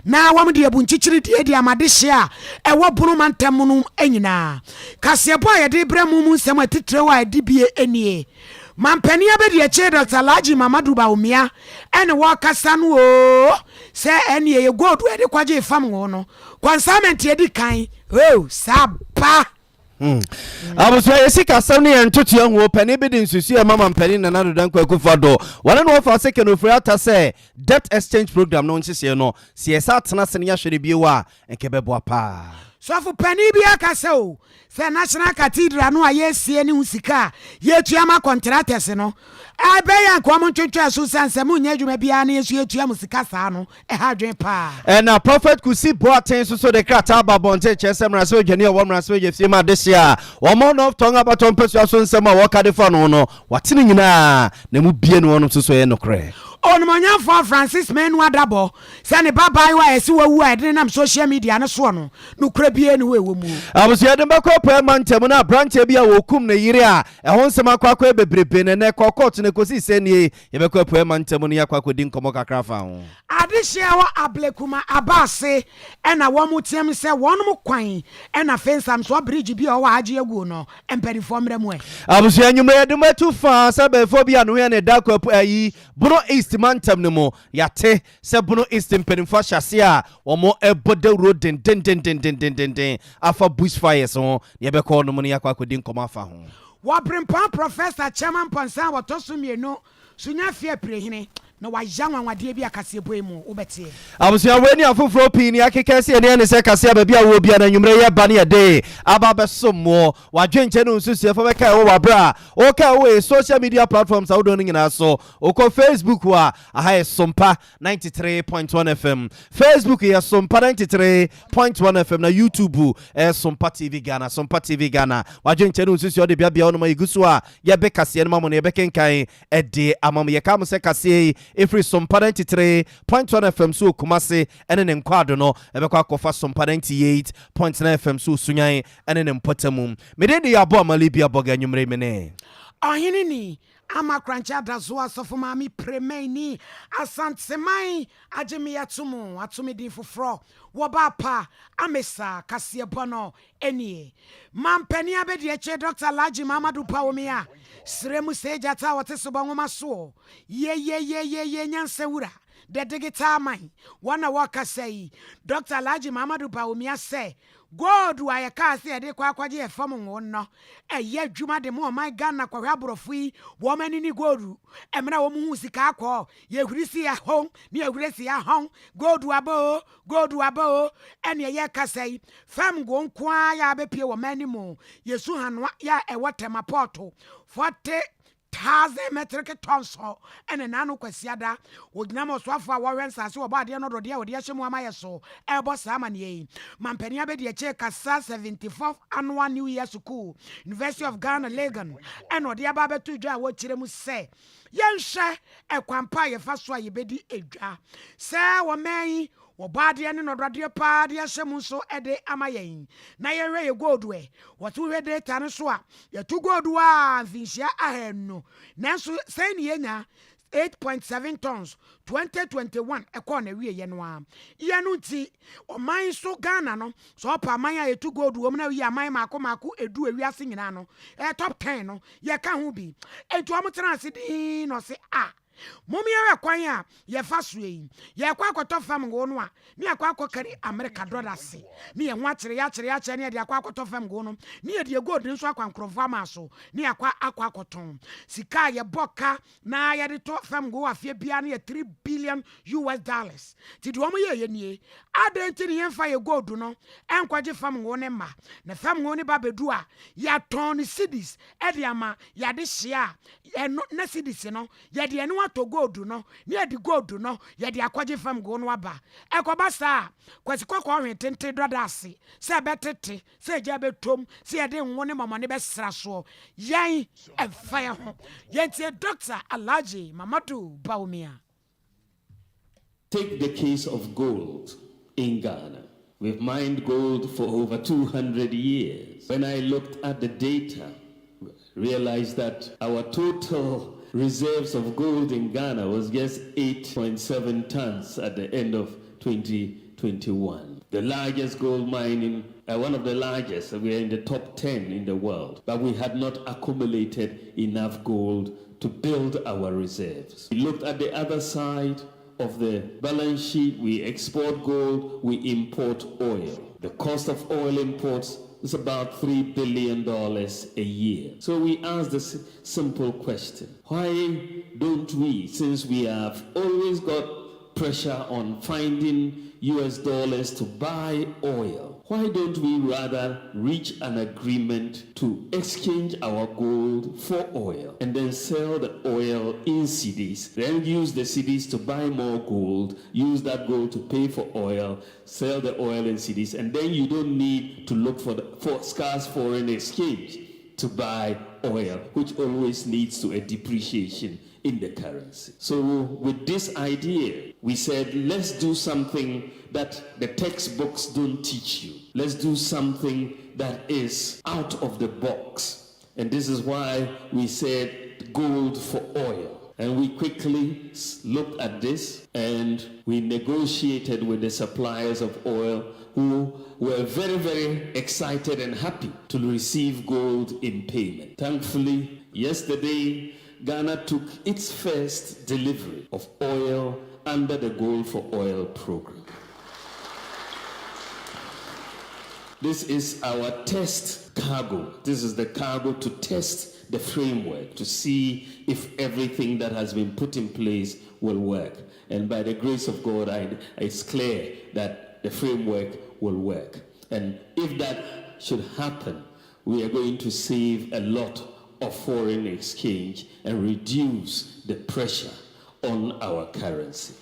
na wɔn de abu nkyikyiri die de ama adehyeɛ a ɛwɔ Bono mantam mu no nyinaa. Kaseɛbɔ a yɛde rebrɛ mo mu nsɛm atitire a ɛdi bie nie. Mampanin abadiakyire Dɔkta Alhaji Mamadu Bawumia ɛne wɔrekasa no oo sɛ ɛneɛ yɛ gold a yɛde kɔgyee fam ngo no consignment edi kan oo saa ba. Abusua, yɛ sikasɛm ne yɛn ntotoa huo panin bi de nsusu yɛ mama mpanin Nana Addo Dankwa Akufo-Addo wɔne no wɔfa ase Ken Ofori-Atta sɛ debt exchange program no nhyehyɛeɛ no, sɛ yɛsa atena ase ne yɛahwɛ no bio a, nka ɛbɛboa paa. Sɔfo panin bi aka sɛ o sɛ National Cathedral no a yɛresie ne ho sika a yɛtua ma contractors no, ɛbɛyɛ anka wɔn ntwentwɛn so sane sɛ monyɛ adwuma biara na yɛnso yɛtua mo sika saa no, ɛha adwene paa. Ɛna Prophet Kusi Boateng nso so de krataa aba abɔnten kyerɛ sɛ mmarahyɛbadwani a ɔwɔ mmarahyɛbadwa fie mu adehye a wɔn North Tongu abatoɔ mpasua so nsɛm a wɔka de fa no ho no, wate ne nyinaa na emu bie ne wɔnom nso so ɛyɛ nokorɛ. Onimuonyamfoɔ Francis Manu Adabɔ sɛ ne ba baayewa a yɛse wawu a yɛde no nam social media no soɔ no, nokorɛ biara nni hɔ a ɛwɔ mu. Abusua de bɛkɔ Apueɛ mantam no, aberanteɛ bi a wɔkum ne yere a ɛho nsɛm akɔ akɔyɛ bebrebe na ɛnnɛ ɛkɔɔ kɔɔto na ɛkɔsii sɛ nie. Yɛbɛkɔ Apueɛ mantam no yɛakɔ akɔdi nkɔmmɔ kakra afa ho. Adehyeɛ hɔ Ablekuma aba ase na wɔn team sɛ wɔnom kwan na afei nsamsoɔ bridge bi a ɔwɔ agye aguo no mpaninfoɔ mmra mu ɛ. Abusua anwummerɛ yɛde mo atu faa sɛ bɛɛfoɔ bi a ne ho yɛ ne da kɔ apu ayi Bono East mantam no mu. Yɛate sɛ Bono East mpanimfoɔ ahyɛ aseɛ a wɔn ɛbɔ dawuro dendendendendendenden afa bush fires ho. Na yɛbɛkɔ hɔ nom no yɛakɔ akɔdi nkɔmmɔ afa ho. Wɔ Brempɔn Prɔfɛsa Chairman Mpɔnsa a wɔtɔ so mmienu Sunya Afie Apirehene na wayɛ anwanwadeɛ bi a kaseɛbɔ yi mu wobɛteɛ. Abusua, wei ne afoforɔ pii ne akeka asi ani ɛne sɛ kaseɛ a baabi a wowɔ biara no anwummerɛ yi ɛba ne yɛde aba abɛsom moɔ. W'adwenkyɛ ne wo nsusuiɛ fa bɛka ɛwɔ wɔ aberɛ a woka ɛwɔ yɛ social media platforms ahodoɔ no nyinaa so. Wokɔ Facebook a, aha yɛ Sompa 93.1 FM. Facebook yɛ Sompa 93.1 FM na YouTube ɛyɛ Sompa TV Ghana. Sompa TV Ghana. W'adwenkyɛ ne wo nsusuiɛ wode beabea hɔ nom a yɛgu so a yɛbɛ kaseɛ no ma mo no yɛbɛkenkan ɛde ama mo. Yɛka mo sɛ kaseɛ yi ɛfiri Sompa 93.1 FM so wɔ Kumase ɛne ne nkwaado no ɛbɛkɔ akɔfa Sompa 98.9 FM so wɔ Sunyan ɛne ne mpɔtamu. Mede de yɛ abɔ amali bi abɔga anwummere mene. Ɔhene ni Ama Korankye Adazoa Asɔfo Maame Premani Asanteman agye me ato mu ato me din foforɔ wɔ Baapa Amesa kaseɛbɔ no nie. Mampanin Abadiakyire Dɔkta Alhaji Mahamadou Bawumia srɛ mu sɛ gyata a ɔte sobɔ nwoma soɔ yeyeyeyeye nyansa wura the digital man wɔn na wɔkasa yi Dɔkta Alhaji Mahamadou Bawumia sɛ Gold a yɛkaa sɛ yɛde kɔ akɔgye yɛ fam ngo no, ɛyɛ adwuma de ma ɔman Ghana kɔhwɛ aborɔfo yi wɔn ani ne gold mmerɛ a wɔn huu sika akɔ yɛhuri si yɛ ne yɛhuri si yɛ hɔn gold aba o gold aba o. Ɛne ɛyɛ kasa yi, fam ngo nko ara yɛ abɛpie wɔ man mu yɛsu hanoa yɛ a ɛwɔ Tema Port, 40,000 metric tons ɛne n'ano Kwasiada ogyina ma ɔsoafoɔ a wɔhwɛ nsase wɔbɔ adeɛ no dɔdeɛ a wɔde ahyɛ mu ama yɛ so ɛrebɔ saa amanneɛ yi. Mampanin abɛdi akyire kasa 74th Annual New Year School, University of Ghana, Legon, ɛna ɔde aba abɛto dwa a wɔkyerɛ mu sɛ yɛnhwɛ ɛkwan pa a yɛfa so a yɛbɛdi edwa sɛ wɔman yi wɔbɔ adeɛ ne nɔdɔdeɛ paa de ahyɛ mu nso de ama yɛn na yɛhwɛ yɛ gold ɛ wɔte wohwɛ data no so a yɛto gold a mfinhyia 200, nanso sɛn ne yɛnya 8.7 tons 2021 ɛkɔɔ na wieɛ no a yɛ no. Nti ɔman so Ghana no sɛ ɔpa aman a yɛtu gold wɔ mu na yi aman maako maako edu ewiase nyinaa no, ɛyɛ top 10 no yɛka ho bi. Nti wɔn tena ase dinn na ɔse a mom yɛhwɛ kwan a yɛfa so yi, yɛkɔ akɔtɔ fam ngo no a ne yɛkɔ akɔkari America dɔla se ne yɛn ho akyerɛ yɛakyerɛ yɛakyerɛ ne yɛde akɔ akɔtɔ fam ngo no ne yɛde gold nso akɔ nkorɔmfoɔ ama so ne yɛakɔ akɔtɔn. Sika a yɛbɔ ka na yɛde tɔ fam ngo afeɛ biara no yɛ US$3 billion. Nti deɛ wɔn yɛ yɛ nie, adan nti ne yɛmfa yɛ gold no ɛnkɔgye fam ngo ne ma na fam ngo ne ba bɛdu a yɛatɔn ne cedis ɛde ama yɛade hyia a ɛno na cedis no yɛde ɛno atɔ gold no ne yɛde gold no yɛde akɔgye fam ngo no aba. Ɛkɔba saa Kwasi Kɔkɔɔ hwe tenten dɔda ase sɛ ɛbɛtete sɛ egya bɛtom sɛ yɛde ngo ne mɔmɔne bɛsra soɔ, yɛn ɛmfa yɛn ho. Yɛntie Dr. Alhaji Mamadu Bawumia. Take the case of gold in Ghana. We've mined gold for over 200 years. When I looked at the data, realized that our total reserves of gold in Ghana was just 8.7 tons at the end of 2021. 2021. The largest gold mining, one of the largest, we are in the top 10 in the world, but we had not accumulated enough gold to build our reserves. We looked at the other side of the balance sheet. We export gold, we import oil. The cost of oil imports is about $3 billion a year. So we asked this simple question. Why don't we, since we have always got pressure on finding US dollars to buy oil, why don't we rather reach an agreement to exchange our gold for oil and then sell the oil in cedis, then use the cedis to buy more gold, use that gold to pay for oil, sell the oil in cedis, and then you don't need to look for scarce foreign exchange to buy oil, which always leads to a depreciation in the currency. So with this idea, we said, let's do something that the textbooks don't teach you. Let's do something that is out of the box. And this is why we said gold for oil. And we quickly looked at this and we negotiated with the suppliers of oil who were very, very excited and happy to receive gold in payment. Thankfully, yesterday, Ghana took its first delivery of oil under the Gold for Oil program. This is our test cargo. This is the cargo to test the framework, to see if everything that has been put in place will work. And by the grace of God, it's clear that the framework will work. And if that should happen, we are going to save a lot of foreign exchange and reduce the pressure on our currency.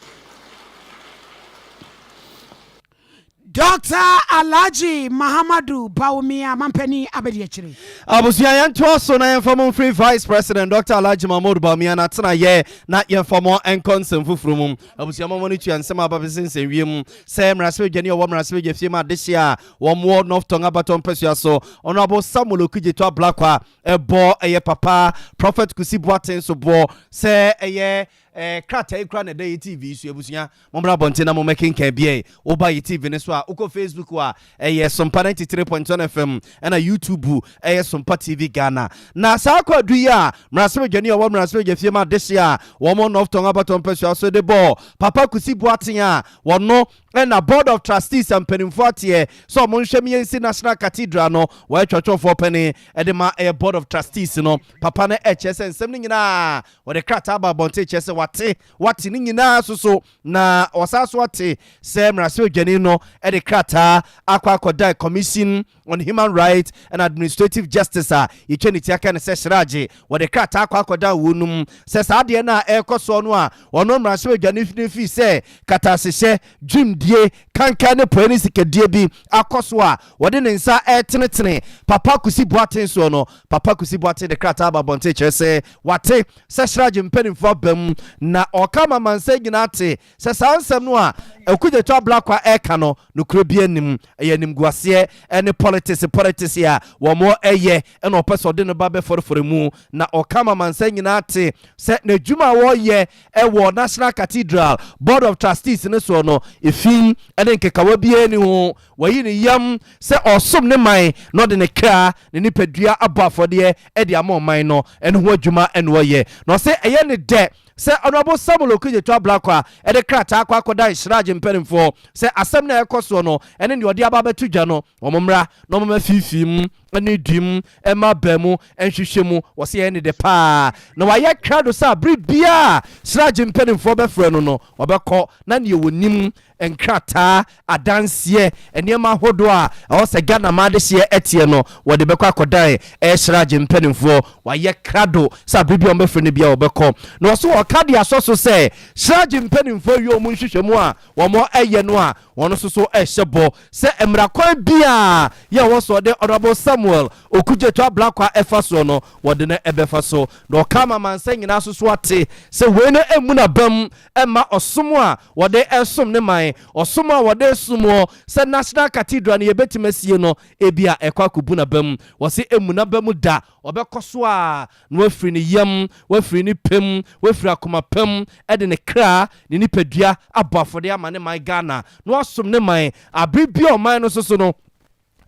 Dɔkta Alhaji Mahamadu Bawumia mampanin abadiakyire. Abusua yɛntoa so na yɛmfa mo mfiri Vice President Dr. Alhaji Mahmoud Bawumia n'atenayɛ na yɛmfa mo nkɔ nsɛm foforɔ mu. Abusua mɔmɔ no tua nsɛm a aba bɛsensɛn wiem sɛ mmarahyɛbadwani a ɔwɔ mmarahyɛbadwa fie mu adehye a wɔn North Tong abatɔ mpasua so Honorable Samuel Okudzeto Ablakwa ɛbɔ ɛyɛ papa Prophet Kusi Boateng so boɔ sɛ ɛyɛ Eh, krataa yi kora na ɛda yɛ TV so abusua. Mommra abɔnten na mommɛkenkan biɛ. Woba yɛ TV no so a, wokɔ Facebook a, ɛyɛ Sompa 93.1 FM, ɛna YouTube ɛyɛ Sompa TV Ghana. Na saa akɔadu yi a mmarahyɛbadwani a ɔwɔ mmarahyɛbadwa fie ma adehye a wɔn North Tɔn abatɔ mpasua so de bɔɔ Papa Kusi Boateng a wɔno ɛna Board of Trustees a mpanimfoɔ ateɛ sɛ ɔmo nhwɛ mmiɛnsi National Cathedral no wɔyɛ twɔtwɔfoɔ panin ɛde ma ɛyɛ Board of Trustees no. Papa no ɛkyerɛ sɛ nsɛm no nyinaa wɔde krataa aba abɔnten kyerɛ sɛ wate wate ne nyinaa so so na ɔsan so ate sɛ mmarahyɛbadwani no de krataa akɔ akɔda Commission on Human Rights and Administrative Justice a yɛtwa ne ti aka ne sɛ Hyeragye wɔde krataa akɔ akɔda wɔn nom sɛ saa adeɛ no a ɛrekɔ soɔ no a ɔno mmarahyɛbadwani no fii sɛ katasehyɛ dwumdie kankan ne poe ne sikadie bi akɔ so a wɔde ne nsa ɛretenetene Papa Kusi Boateng soɔ no. Papa Kusi Boateng de krataa aba abɔnten kyerɛ sɛ wate sɛ Hyeragye mpanimfoɔ aba mu na ɔka ma amansan nyinaa te sɛ saa nsɛm no a Okudzeto Ablakwa ɛreka no nokorɛ bi anim ɛyɛ animguaseɛ ne politics politics a wɔn ɛyɛ ɛna ɔpɛ sɛ ɔde no ba bɛfɔrefɔre mu na ɔka ma amansan nyinaa te sɛ n'adwuma a wɔreyɛ ɛwɔ National Cathedral Board of Trustees no soɔ no efi ne nkekawa biara ni ho. Wayi ne yam sɛ ɔsom ne man na ɔde ne kra ne nipadua abɔ afɔdeɛ de ama ɔman no ɛno ho adwuma ɛna ɔyɛ na ɔsɛ ɛyɛ ne dɛ sɛ Honourable Samuel Okudzeto Ablakwa ɛde krataa akɔ akɔda Nhyiragye mpanimfoɔ sɛ asɛm no a ɛkɔ soɔ no ɛne deɛ ɔde aba abɛto dwa no wɔn mmra na wɔn afiifii mu ne dui mu ɛma baa mu nhwehwɛ mu. Wɔsɛ yɛn ne de paa na wayɛ krado sɛ abere biara Sragye mpanimfoɔ bɛfrɛ no no ɔbɛkɔ na neɛ wɔnim nkrataa adanseɛ nneɛma ahodoɔ a ɛwɔ sɛ Ghana ma adehyeɛ ɛteɛ no wɔde bɛkɔ akɔdan ɛyɛ Sragye mpanimfoɔ. Wayɛ krado sɛ abere bi a wɔbɛfrɛ no biara wɔbɛkɔ na wɔso wɔka de asɔ so sɛ Sragye mpanimfoɔ wie wɔn nhwehwɛmu a wɔn ɛyɛ no a wɔn nso so ɛhyɛ bɔ sɛ mmara kwan biara yɛ wɔ so ɔde Honourable Samuel Samuel Okudzeto Ablakwa ɛfa soɔ no, wɔde no ɛbɛfa so. Na ɔka ama amansan nyinaa nso so ate sɛ wei no mmu n'abam mma ɔsom a wɔde resom ne man, ɔsom a wɔde resom wɔ sɛ National Cathedral no yɛbɛtumi asie no, ebia ɛkɔ akɔbu n'abam. Wɔse ɛmmu n'abam da, ɔbɛkɔ so ara na wafiri ne yam, wafiri ne pɛ mu, wafiri akoma pa mu de ne kra, ne nipadua abɔ afɔdeɛ ama ne man Ghana, na wasom ne man abere biara ɔman no soso no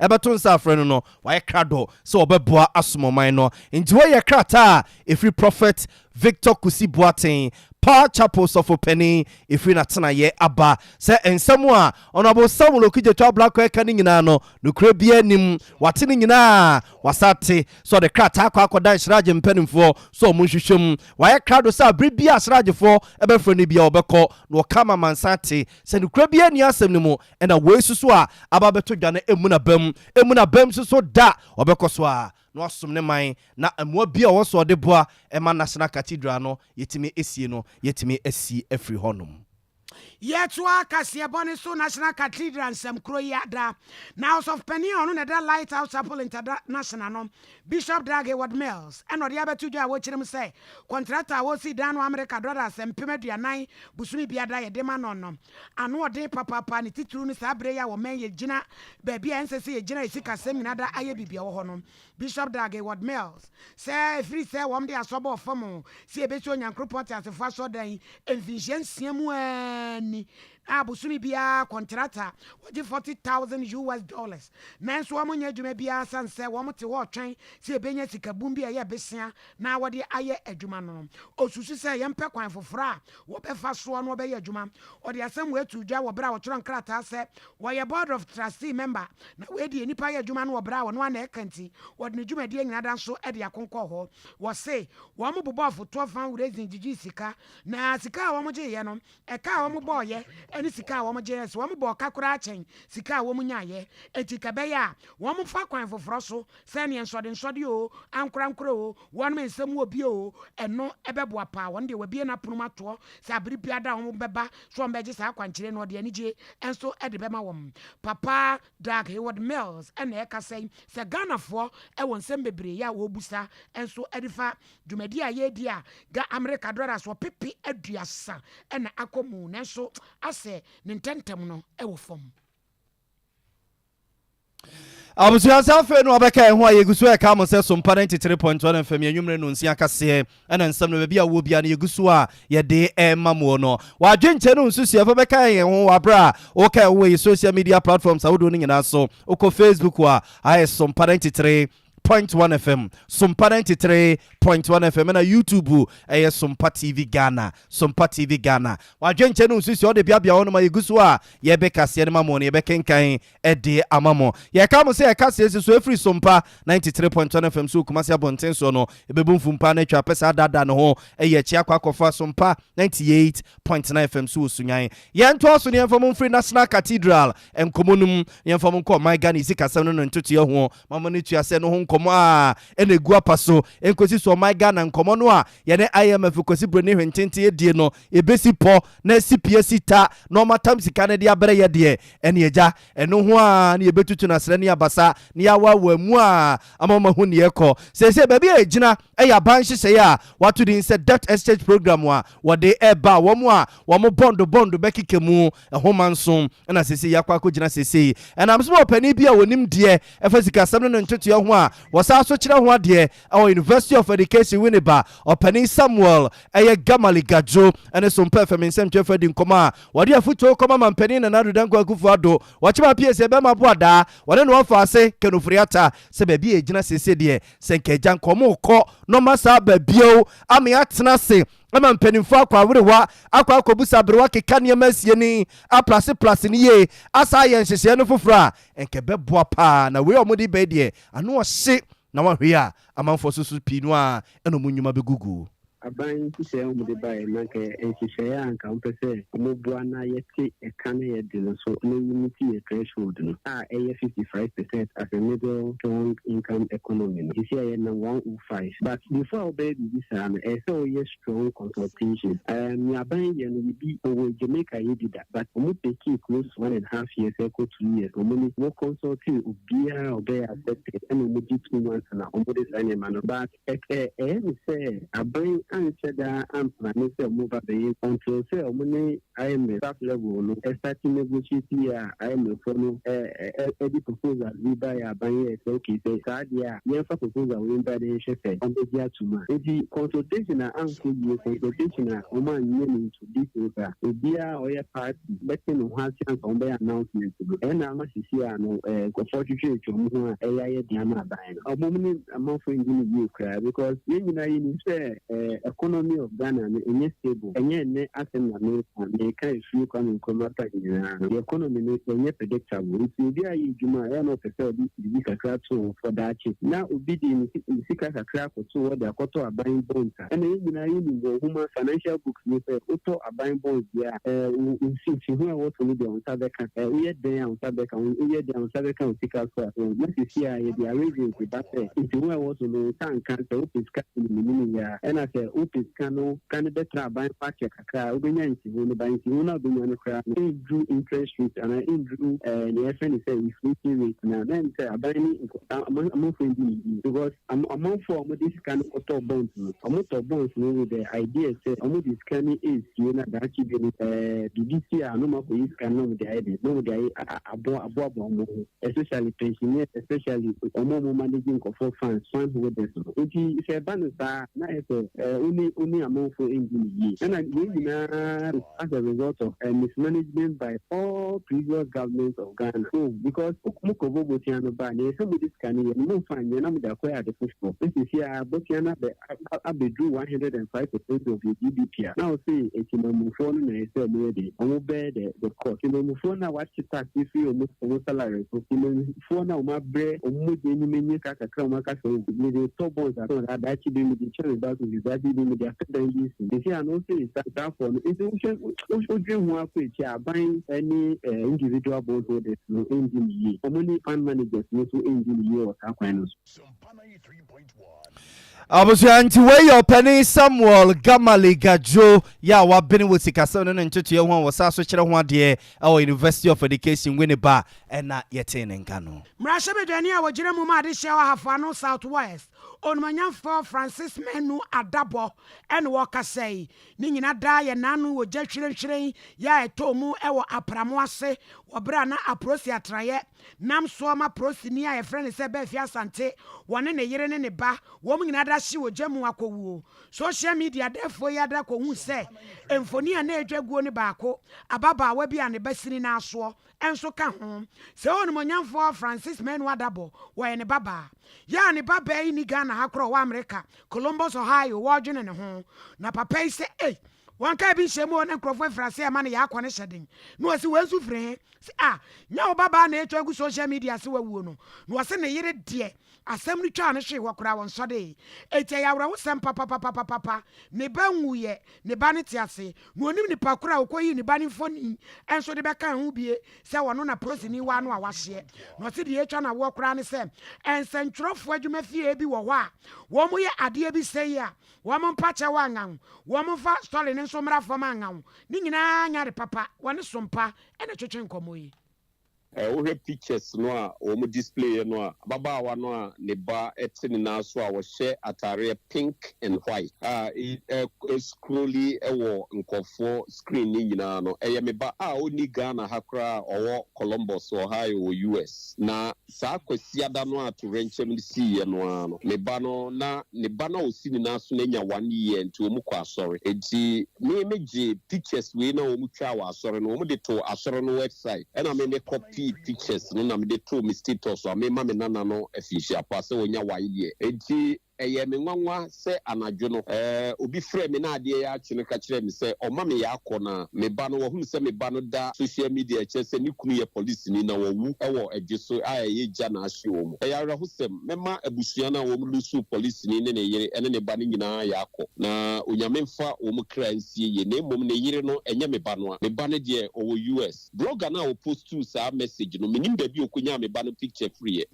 ɛbɛto nsa afrɛ no no, wayɛ krado sɛ ɔbɛboa asom ɔman no. Nti wei yɛ krataa a ɛfiri Prɔfɛt Victor Kusi Boateng, Power Chapel sɔfo panin, ɛfiri n'atenaeɛ aba sɛ nsɛm a Honourable Samuel Okudzeto Ablakwa ɛka no nyinaa no, nokorɛ biara nnim. Wate ne nyinaa, wasa ate sɛ ɔde krataa akɔ akɔdan Sraje mpanimfoɔ sɛ wɔn nhwehwɛ mu. Wayɛ krado sɛ abere biara a Srajefoɔ bɛfrɛ no biara ɔbɛkɔ, na ɔka ama amansan ate sɛ nokorɛ biara nni asɛm no mu. Ɛna wei nso so a aba abɛto dwa no mmu n'abam, mmu n'abam nso so da. Ɔbɛkɔ so ara na wasom ne man, na mmoa biara a ɔwɔ sɛ ɔde boa ma National Cathedral no yɛtumi sie no, yɛatumi asi afiri hɔnom. Yɛtoa kaseɛbɔ no so National Cathedral nsɛm koro yi ada na Ɔsɔfopanin a ɔno na ɛda Lighthouse Chapel International no, Bishop Dag Heward-Mills na ɔde abɛto dwa a wɔkyerɛ mu sɛ kɔntrata a wɔresi dan no Amerika dɔlas 40,000 bosome biara yɛde ma no no ano ɔden papaapa ne titiriw no saa bere yi a wɔmɛn yɛgyina baabi a ɛnsɛ sɛ yɛgyina yɛ sikasɛm nyinaa da ayɛ biribi a ɛwɔ hɔ no. Bishop Dag Heward-Mills sɛ ɛfiri sɛ wɔn de asɔ bɔɔ fam sɛ yɛbɛsi Onyankoropɔn teasefo asɔrdan yi mfinhyia nsia mu ara ni a bosome biara kɔntrata wɔgye 40,000 US dollars nanso wɔn nyɛ adwuma biara sane sɛ wɔn te hɔ retwɛn sɛ yɛbɛnya sika bum bi a ɛyɛ besea na wɔde ayɛ adwuma no. Ɔsusu sɛ yɛmpɛ kwan foforɔ a wɔbɛfa soɔ na wɔbɛyɛ adwuma. Ɔde asɛm wei too dwa wɔ berɛ a ɔtwerɛ nkrataa sɛ wɔyɛ Board of Trustee member na wei deɛ nnipa yɛ adwuma no wɔ berɛ a ɔno ara na ɛka nti wɔde ne dwumadie nyinaa da nso de akonkɔɔ hɔ. Wɔse wɔn bobɔɔ fotoɔ fan raising gyigyee sika na sika a wɔn gyeeɛ no ɛka a wɔn bɔɔyɛ ne sika a wɔn gyeeɛ sɛ wɔn bɔɔ ka koraa kyɛn sika a wɔn nyaeɛ enti ka ɛbɛyɛ a wɔn fa kwan foforɔ so sɛdeɛ nsɔdensɔde oo ankorankorɛ oo Wɔnom nsɛm wɔ bio oo, ɛno bɛboa paa. Wɔn deɛ wɔabue n'apono mu atoɔ sɛ abere biara da a wɔbɛba sɛ wɔbɛgye saa akwankyerɛ no, ɔde anigye nso de bɛma wɔn. Papa Dag Heward-Mills na ɛrekasa yi sɛ Ghanafoɔ wɔ nsɛm bebree a wɔrebisa nso de fa dwumadie a yɛredi a Ga Amerika dɔlas ɔpepe 30 na akɔ mu nanso asɛ ne ntɛntɛm no wɔ fam. Abusua sɛ afei no wabɛka yɛn ho a yɛgu so ɛka mo sɛ Sompa 93.1 FM yɛn nwumere no nsia kaseɛ ɛna nsɛm no baabi a wɔ bia no yɛgu so a yɛde ɛma muo no wadwenkyɛ no nsusuɛ fa bɛka yɛn ho wɔ aberɛ a woka yɛn ho wɔ yɛ social media platforms ahodoɔ no nyinaa so wokɔ Facebook a ayɛ Sompa 93.1 FM Sompa 93.1 FM ɛna YouTube ɛyɛ Sompa TV Ghana Sompa TV Ghana wadwenkyɛ no nsusuɛ ɔde biabia hɔ no ma yɛgu so a yɛbɛkaseɛ no ma mo no yɛbɛkenkan de ama mo. Yɛka mo sɛ yɛka siesie so ɛfiri Sompa 93.1 FM so wɔ Kumasi abɔnten soɔ no, ɛbɛbu mfumpa no atwa apɛ saa adaadaa ne ho ayi akyi akɔ akɔfa Sompa 98.9 FM so wɔ Sunyani. Yɛntoa so na yɛmfa mo mfiri National Cathedral nkɔmmɔ no mu na yɛmfa mo nkɔ ɔman Ghana sikasɛm no ne ntotoeɛ ho ma mo ne tuasɛ no ho nkɔmmɔ a ɛna ɛgu apa so ɛnkɔsi so ɔman Ghana nkɔmmɔ no a yɛne IMF Kwasi Broni Hwententen adie no ɛbɛsi pɔ na asi pi asi ta na ɔmatam sika no de abrɛ yɛ deɛ Ɛne agya, ɛno ho ara na yɛbɛtutu no asrɛ ne abasa na yɛawaawa mu a ama wɔahu nea ɛrekɔ. Seesei baabi a yɛgyina yɛ aban nhyehyɛeɛ a wɔato din sɛ Debt Exchange Programme a wɔde reba a wɔn a wɔn bɔndo bɔndo bɛkeka mu nhoma nso na seesei yɛakɔ akɔgyina seesei. Ɛnam so ma ɔpanin bi a ɔnim deɛ ɛfa sikasɛm ne ne ntotoeɛ ho a wɔsan so kyerɛ ho adeɛ wɔ University of Education Winneba, Ɔpanin Samuel ɛyɛ Gamali Gadjo ne Sompa FM nsɛmtwerɛfoɔ adi nkɔmmɔ a wɔde afotuo kɔma Mampanin Nana Addo Dankwa Akufo Addo. Wɔkyem apue sɛ bɛrima bo adaa, wɔne no afa ase Ken Ofori-Atta sɛ baabi a yɛgyina seesei deɛ sɛ nka agya nka wɔrekɔ na ɔma saa aba bio ama yɛatena ase ama mpanimfoɔ akɔ awerewa akɔ akɔbusa aberewa keka nneɛma asie ni aplaseplase no yie asa ayɛ nhyehyɛeɛ no foforɔ a nka ɛbɛboa paa na wei a wɔde ba yi deɛ ano ɔhye na wɔahwɛ a amanfoɔ so so pii no a ɛna wɔn nnwuma bɛgugu. Aban nhyehyɛe a wɔde baeɛ no, anka ɛyɛ nhyehyɛe a anka wɔpɛ sɛ wɔboa na yɛte ɛka no yɛ de no so na yɛmiti yɛn threshold no a ɛyɛ 55 percent as a middle strong income economy no. Seesei a yɛnam 105. But before a wobɛyɛ biribi saa no, ɛyɛ sɛ woyɛ strong consultation. Nea aban yɛ no, yɛbi wɔ Jamaica yɛ bi da, but wɔn take close to 1.5 years ɛkɔ 2 years. Wɔn ni wɔn consult obiara a ɔbɛyɛ affected ɛna wɔn gye 2 months na wɔn de saa nneɛma no. But ɛyɛ me sɛ aban anhyɛ daa amplane sɛ ɔmo ba bɛyɛ until sɛ ɔmo ne IMF staff level no ɛstart negotiate a IMF foɔ no ɛde proposal bi ba yɛ aban yɛ sɛ, okay, sɛ saa deɛ a yɛmfa proposal wei ba de nhwɛ sɛ ɔmbɛgye ato mu a. Nti consultation a ankɔ yie, consultation a ɔmo anyɛ no into details a obiara a ɔyɛ party bɛte ne ho ase anka ɔmo announcement no, ɛna ama sisi a no nkurɔfoɔ twitwi atwa ɔmo ho a ɛyɛ ayɛ den ama aban no. Ɔmo ne amanfoɔ ndi no yie koraa because yɛn nyinaa yɛnim sɛ economy of Ghana no ɛnyɛ stable. Ɛnyɛ nnɛ asɛm na meka meka efiri Kwame Nkrumah time nyinaa no, the economy no ɛnyɛ predictable. Nti obi a yɛ adwuma a ɛyɛ na ɔpɛ sɛ ɔde biribi kakra to hɔ for daakye na obi de ne sika kakra akɔto hɔ de akɔtɔ aban bonds a, ɛna yɛn nyinaa yɛnim wɔ nhoma financial books no sɛ wotɔ aban bonds deɛ a, mfiho a ɛwɔ so no deɛ, wo nsa bɛka. Woyɛ dɛn a wo nsa bɛka, woyɛ dɛn a wo nsa bɛka wo sika so a, na sisi a yɛde arrangement ba sɛ mfiho a ɛwɔ so no wo nsa nka. Sɛ wopɛ sika nimimini yɛ a, ɛna sɛ wopɛ sika no sika no bɛtra aban fa akyɛ kakra a, wobɛnya nsiho no ba. Nsiho no a wobɛnya no koraa no ɛnduru interest rate anaa ɛnduru nea yɛfrɛ no sɛ inflation rate na na sɛ aban ne amanfoɔ ndi ne yie because amanfoɔ a wɔde sika no kɔtɔ bonds no, wɔtɔ bonds no with the idea sɛ wɔde sika no esie na daakye bi no biribi si a no ma kɔyi sika no na wɔde ayɛ de na wɔde ayɛ aboa aboaboa wɔn ho, especially pensioners, especially wɔn a wɔn manage nkɔfoɔ funds, fund holders no. Nti sɛ ɛba no saa na yɛ sɛ wone amanfoɔ ndi ne yie, ɛna wei nyinaa as a result of mismanagement by all previous governments of Ghana. So because mo kɔbɔ bosia no ba na yɛsɛ mo de sika no yɛ no, mo nfa nyɛ na mo de akɔyɛ ade foforɔ. Esisi a bosia no abɛ abɛduru 105% of your GDP a, na ɔsɛ etimamufoɔ no na yɛsɛ ɔmo yɛ de ɔmo bɛɛ the cost. Timamufoɔ no a wakye tax efiri ɔmo salary so, timamufoɔ no a ɔmo abrɛ ɔmo mogya anim enye ka kakra, ɔmo aka sɛ o mede tɔ bonds atɔ adaakye bi, mede kyɛ me ba so, daakye bi mede atɔ dan bi si esi ano ɔsɛ saafoɔ no. Nti wohwɛ, wodwe ho akɔ akyi a, aban ne individual bond holders no ndi ne yie, ɔmo ne fund managers no nso ndi ne yie wɔ saa kwan no so. Abusua, nti wei yɛ ɔpanin Samuel Gamali Gadwo yɛ a wabene wɔ sikasɛm no ne ntotoeɛ ho a wɔsa so kyerɛ ho adeɛ ɛwɔ University of Education Winneba, ɛna yɛtee ne nka no. Mmarahyɛbadwani a wɔgyina mu ma adehyɛ wɔ Ahafo South West, Onumanyamfoɔ Francis Manu Adabɔ, ɛne wɔkasa yi ne nyina daa yɛ n'ano wɔ gya hwirenhwiren yɛ a ɛtɔ mu ɛwɔ Apramo ase wɔ berɛ a na aprosi atraeɛ nam soɔ ma prosini a yɛfrɛ no sɛ Baafi Asante, wɔne ne yere ne ne ba wɔn nyinaa da hye wɔ gya mu akɔwuo. Social media dɛfoɔ yi ada kɔhu sɛ mfoni a na ɛdwa guo no baako, ababaawa bi a ne ba sini n'asoɔ nso ka ho sɛ Onumonyamfoɔ Francis Manu Adabɔ wɔyɛ ne babaa yɛ a ne babaa yi ni Ghana ha korɔ, wɔ Amerika, Columbus, Ohio. Wɔredwene ne ho na papa yi sɛ ei, wɔn kaa bi nhyɛ mu ne nkurɔfoɔ afiri ase ɛma no yɛ akɔ ne hyɛ den na wɔsi wɔn nso firi he sɛ a nya wo babaa na etwa gu social media se wawuo no, na wɔsi ne yere deɛ, asɛm no twaa no hwee hɔ koraa wɔn nsɔde. Eti ɛyɛ awerɛhosɛm papapapapapa. Ne ba nwuyɛ, ne ba no te ase na onim nipa koro a okɔyi ne ba ne mfoni ɛnso de bɛka ho bie sɛ wɔno na prosini wa no a wahyeɛ. Na ɔsi deɛ etwa na woɔ koraa ne sɛ nsɛntwerɛfoɔ adwuma fie bi wɔ hɔ a wɔn yɛ adeɛ bi sɛ yi a wɔn mpa kyɛw angaw, wɔn mfa story ne nso mmra fam angaw ne nyinaa nya de papa wɔne sompa ɛna twetwe nkɔmɔ yi. Wohwɛ pictures no a wɔn display no a, ababaawa no a ne ba te ne nan so a wɔhyɛ ataareɛ pink and white a scrolli wɔ nkɔfoɔ screen ne nyinaa no, ɛyɛ me ba a ɔnni Ghana ha koraa, ɔwɔ Columbus, Ohio, wɔ US. Na saa Kwasiada no a torɛnkyɛm no siiɛ no ara no, me ba no na ne ba no a ɔsi ne nan so no anya 1 year, nti wɔn kɔ asɔre. Nti me me gye pictures wei na wɔn twa wɔ asɔre no, wɔn de to asɔre no website, ɛna me me copy pictures no na me de to me status a me ma me nana no afinhyia pa sɛ wɔnya 1 year. Nti Ɛyɛɛ me nwanwa sɛ anadwo no, obi frɛɛ me na adeɛ yi akye no ka kyerɛɛ me sɛ ɔma me yɛ akɔ na me ba no, wahunu sɛ me ba no da social media ɛkyerɛ sɛ ne kunu yɛ polisini na wawu wɔ Adweso a ɛyɛ gya na ahye wɔn. Ɛyɛ awerɛhosɛm. Mɛma abusua no a wɔn lusu polisini ne ne yere ne ne ba no nyinaa yɛ akɔ na Onyame mfa wɔn kra nsie yie na mmom ne yere no ɛnyɛ me ba no a. Me ba no deɛ ɔwɔ US. Blogger no a ɔpostuu saa message no mennim baabi a ɔkɔnyaa me ba no picture firiiɛ.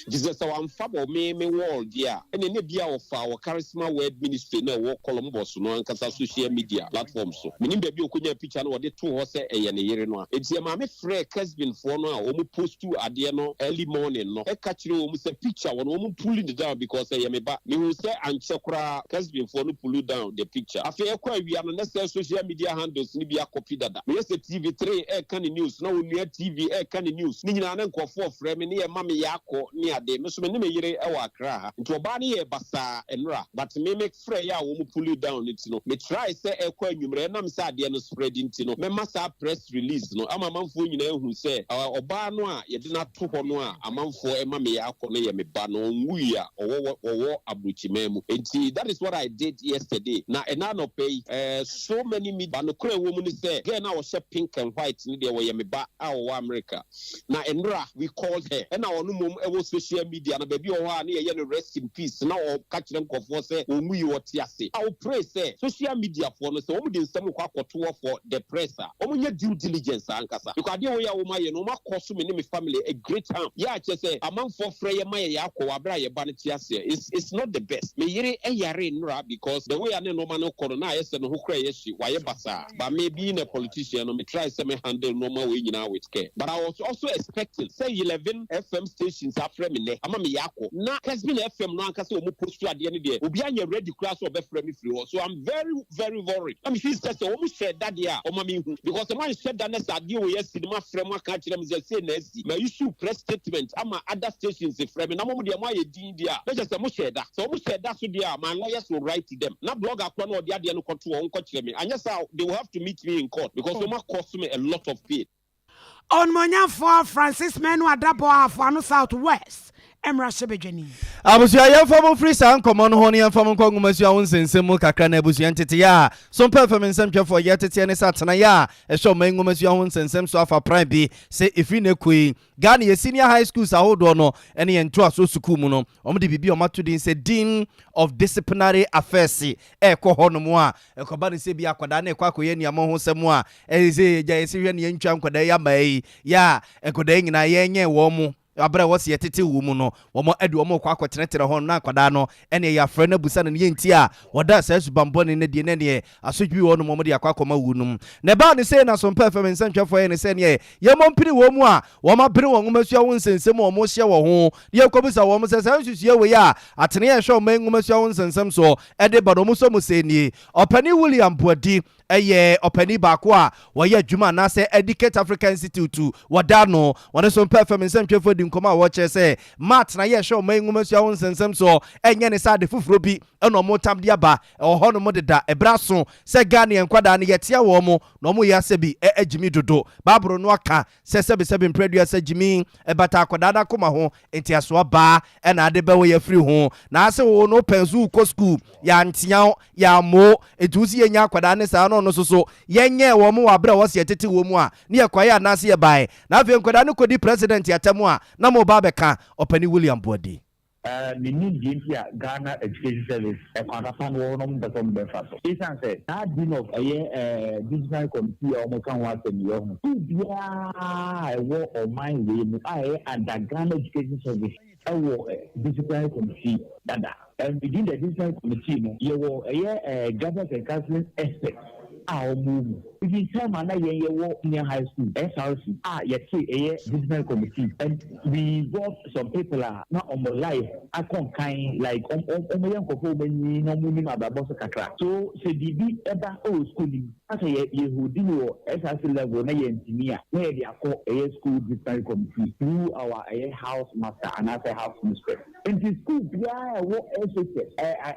Efisɛ sɛ wamfa wɔ me me wall deɛ a, ɛnneɛ na ebia ɔfaa wɔ Charisma Word Ministry no a ɛwɔ Columbus no ankasa social media platform so. Mennim baabi a ɔkɔnyaa picture no a ɔde too hɔ sɛ ɛyɛ ne yere no a. Enti ɛmaa me frɛɛ Kesbin foɔ no a wɔn postuu adeɛ no early morning no ka kyerɛɛ wɔn sɛ picture wɔ no wɔn pull no down because ɛyɛ me ba. Mehuu sɛ ankyɛ koraa Kesbin foɔ no pull down the picture. Afei ɛkɔ awia no na sɛ social media handles no bi akɔpi dada. Meyɛ sɛ TV3 reka ne news na Onua TV reka ne news. Ne nyinaa na nkurɔfoɔ refrɛ me ne yɛma me yɛ akɔ ne ade. Me nso me ne me yere wɔ Accra ha. Nti ɔbaa no yɛɛ basaa nnora but me me frɛeɛ a wɔn pull down no ti no, me try sɛ ɛrekɔ anwummerɛ ɛnam sɛ adeɛ no spread nti no mɛma saa press release no ama amanfoɔ nyinaa ahu sɛ ɔbaa no a yɛde no ato hɔ no a amanfoɔ ɛma me yɛ akɔ no yɛ me ba na ɔnwuiɛ a ɔwɔ ɔwɔ aburokyiman mu. Nti that is what I did yesterday. Na ɛna anɔpa yi so many media, but nokorɛ ɛwɔ mu ne sɛ girl no a ɔhyɛ pink and white no deɛ ɔyɛ me ba a ɔwɔ America. Na nnora we called her ɛna ɔno mmom ɛwɔ social media no baabi wɔ hɔ a ne yɛyɛ no rest in peace na ɔka kyerɛ nkurɔfoɔ sɛ ɔnwui, ɔte ase. I will pray sɛ social media foɔ no sɛ wɔn de nsɛm kɔ akɔto hɔ for the press a, wɔn nyɛ due diligence ankasa because adeɛ wei a wɔn ayɛ no, wɔn akɔ so me ne me family a great harm yɛ a kyerɛ sɛ amanfoɔ frɛ yɛ ma yɛ yɛ akɔ wɔ abere a yɛba no te aseɛ. It's not the best. Me yere ɛyare nnora because the way a ne nneɛma no kɔ no na ayɛ sɛ ne ho kora yɛ hye, wayɛ basaa, but me being a politician no, me try sɛ me handle nneɛma wei nyinaa with care, but I was also expecting sɛ 11 FM stations afrɛ me nnɛ ama me yɛ akɔ na Kesbin FM no ankasa wɔn post adeɛ no deɛ, obi anyɛ ready koraa sɛ ɔbɛfrɛ me firi hɔ, so I'm very very worried na me feel sɛ wɔn hyɛ da deɛ a, ɔma me hu because wɔn anhyɛ da ne sɛ adeɛ wei asi no, mo afrɛ mo aka akyerɛ me sɛ sei na asi, ma issue press statement ama other stations frɛ me na mo deɛ mo ayɛ din deɛ a, na kyerɛ sɛ mo hyɛ da. Sɛ wɔn hyɛ da so deɛ a, my lawyers will write to them na blogger korɔ na ɔde adeɛ no kɔto wɔn nkɔkyerɛ me. Anyɛ saa, they will have to meet me in court because wɔn akɔ me a lot of pain. Ɔnumonyamfoɔ Francis Manu Adabɔ, Afoano South West mmarahyɛbadwani. Abusua, yɛmfa mo firi saa nkɔmmɔ no ho no, yɛmfa mo nkɔ nwomasua ho nsɛnsɛm mu kakra. Na abusua, nteteyɛ a Sompa FM nsɛmtwɛfoɔ yɛ teteɛ ne sɛ atenaeɛ a ɛhyɛ ɔman nwomasua ho nsɛnsɛm so afa pran bi sɛ ɛfiri ne kɔ yi, Ghana yɛ senior high schools ahodoɔ no ne yɛn ntoasoɔ sukuu mu no, wɔn de biribi a wɔato din sɛ Dean of Disciplinary Affairs ɛrekɔ hɔ nom a ɛkɔba no sɛ bi akwadaa no ɛkɔ akɔyɛ nneɛma ho sɛm a ɛyɛ sɛ yɛgya yɛsi hwɛ ne yɛntwa nkwadaa yi ama yi yɛ a nkwadaa yi nyinaa yɛnyɛ wɔn mo abere a wɔsi yɛtete wɔ mu no, wɔn de wɔn kɔ akɔtenatena hɔ no na akwadaa no ɛne ɛyɛ afrɛ no abusa no ne yɛnti a wɔda saa subanbɔne no deɛ ne neɛ asodwi wɔ nom wɔn de akɔ akɔma wu nom. Na ɛbaa ne sɛ na Sompa FM nsɛntwɛfoɔ yɛ ne sɛ neɛ yɛmmɔ mpini wɔn mu a wɔn abene wɔn nwomasua ho nsɛnsɛm a wɔn hyɛ wɔ ho ne yɛkɔbusa wɔn sɛ saa nsusua wei a ateneɛ a ɛhwɛ ɔman nwomasua ho nsɛnsɛm soɔ ɛde ba no, wɔn nso mu sɛ nie. Ɔpani William Boadi ɛyɛ ɔpani baako a wɔyɛ adwuma anaasɛ Educate Africa Institute wɔda no. Wɔne Sompa FM nsɛntwɛfoɔ di nkɔmmɔ a wɔkyerɛ sɛ mat na yɛhwɛ ɔman nwomasua ho nsɛnsɛm soɔ ɛnyɛ ne sɛ ade foforɔ bi ɛna ɔmo tam de aba, ɛwɔ hɔ nom deda. Ɛberɛ aso sɛ Ghana nkwadaa no yɛtea wɔn mo na ɔmo yɛ asɛ bi agyimi dodo. Baaboro no aka sɛ sɛbesɛbe mprɛdua sɛ gyimi ɛbata akwadaa no akoma ho, nti asoa baa ɛna ade bɛwɔ yɛafiri ho na ase wo no pɛn so wokɔ sukuu, yɛantea wo, yɛammo, nti wo si yɛnya akwadaa ne saa na ɔno nso so yɛnyɛɛ wɔn mo wɔ aberɛ a wɔsi yɛtete wɔ mu a ne yɛkɔeɛ anaase yɛbaeɛ na afei nkwadaa no kɔdi president atam a na mo ba bɛka. Ɔpani William Boadi. Mennim deɛ nti a Ghana Education Service ɛkwan papa no wɔ hɔ na wɔn mpɛ sɛ wɔn bɛfa so. Esiane sɛ saa dean of ɛyɛ disciplinary committee a wɔka ho asɛm yi wɔ ho. School biara a ɛwɔ ɔman wei mu a ɛyɛ under Ghana Education Service ɛwɔ disciplinary committee dada. And within the disciplinary committee no, yɛwɔ ɛyɛ guidance and counseling experts a wɔn wɔ mu. Even time a na yɛn yɛwɔ senior high school SRC a yɛte ɛyɛ disciplinary committee, and we got some people a na wɔn life akɔ nkan, like wɔn wɔn yɛ nkurɔfoɔ wɔn anyi na wɔn nim abrabɔ so kakra. So sɛ biribi ɛba ɛwɔ school nim na sɛ yɛ yɛ hold no wɔ SRC level na yɛn ntumi a, na yɛde akɔ ɛyɛ school disciplinary committee through our ɛyɛ house master anaasɛ house mistress. Nti school biara a ɛwɔ SHS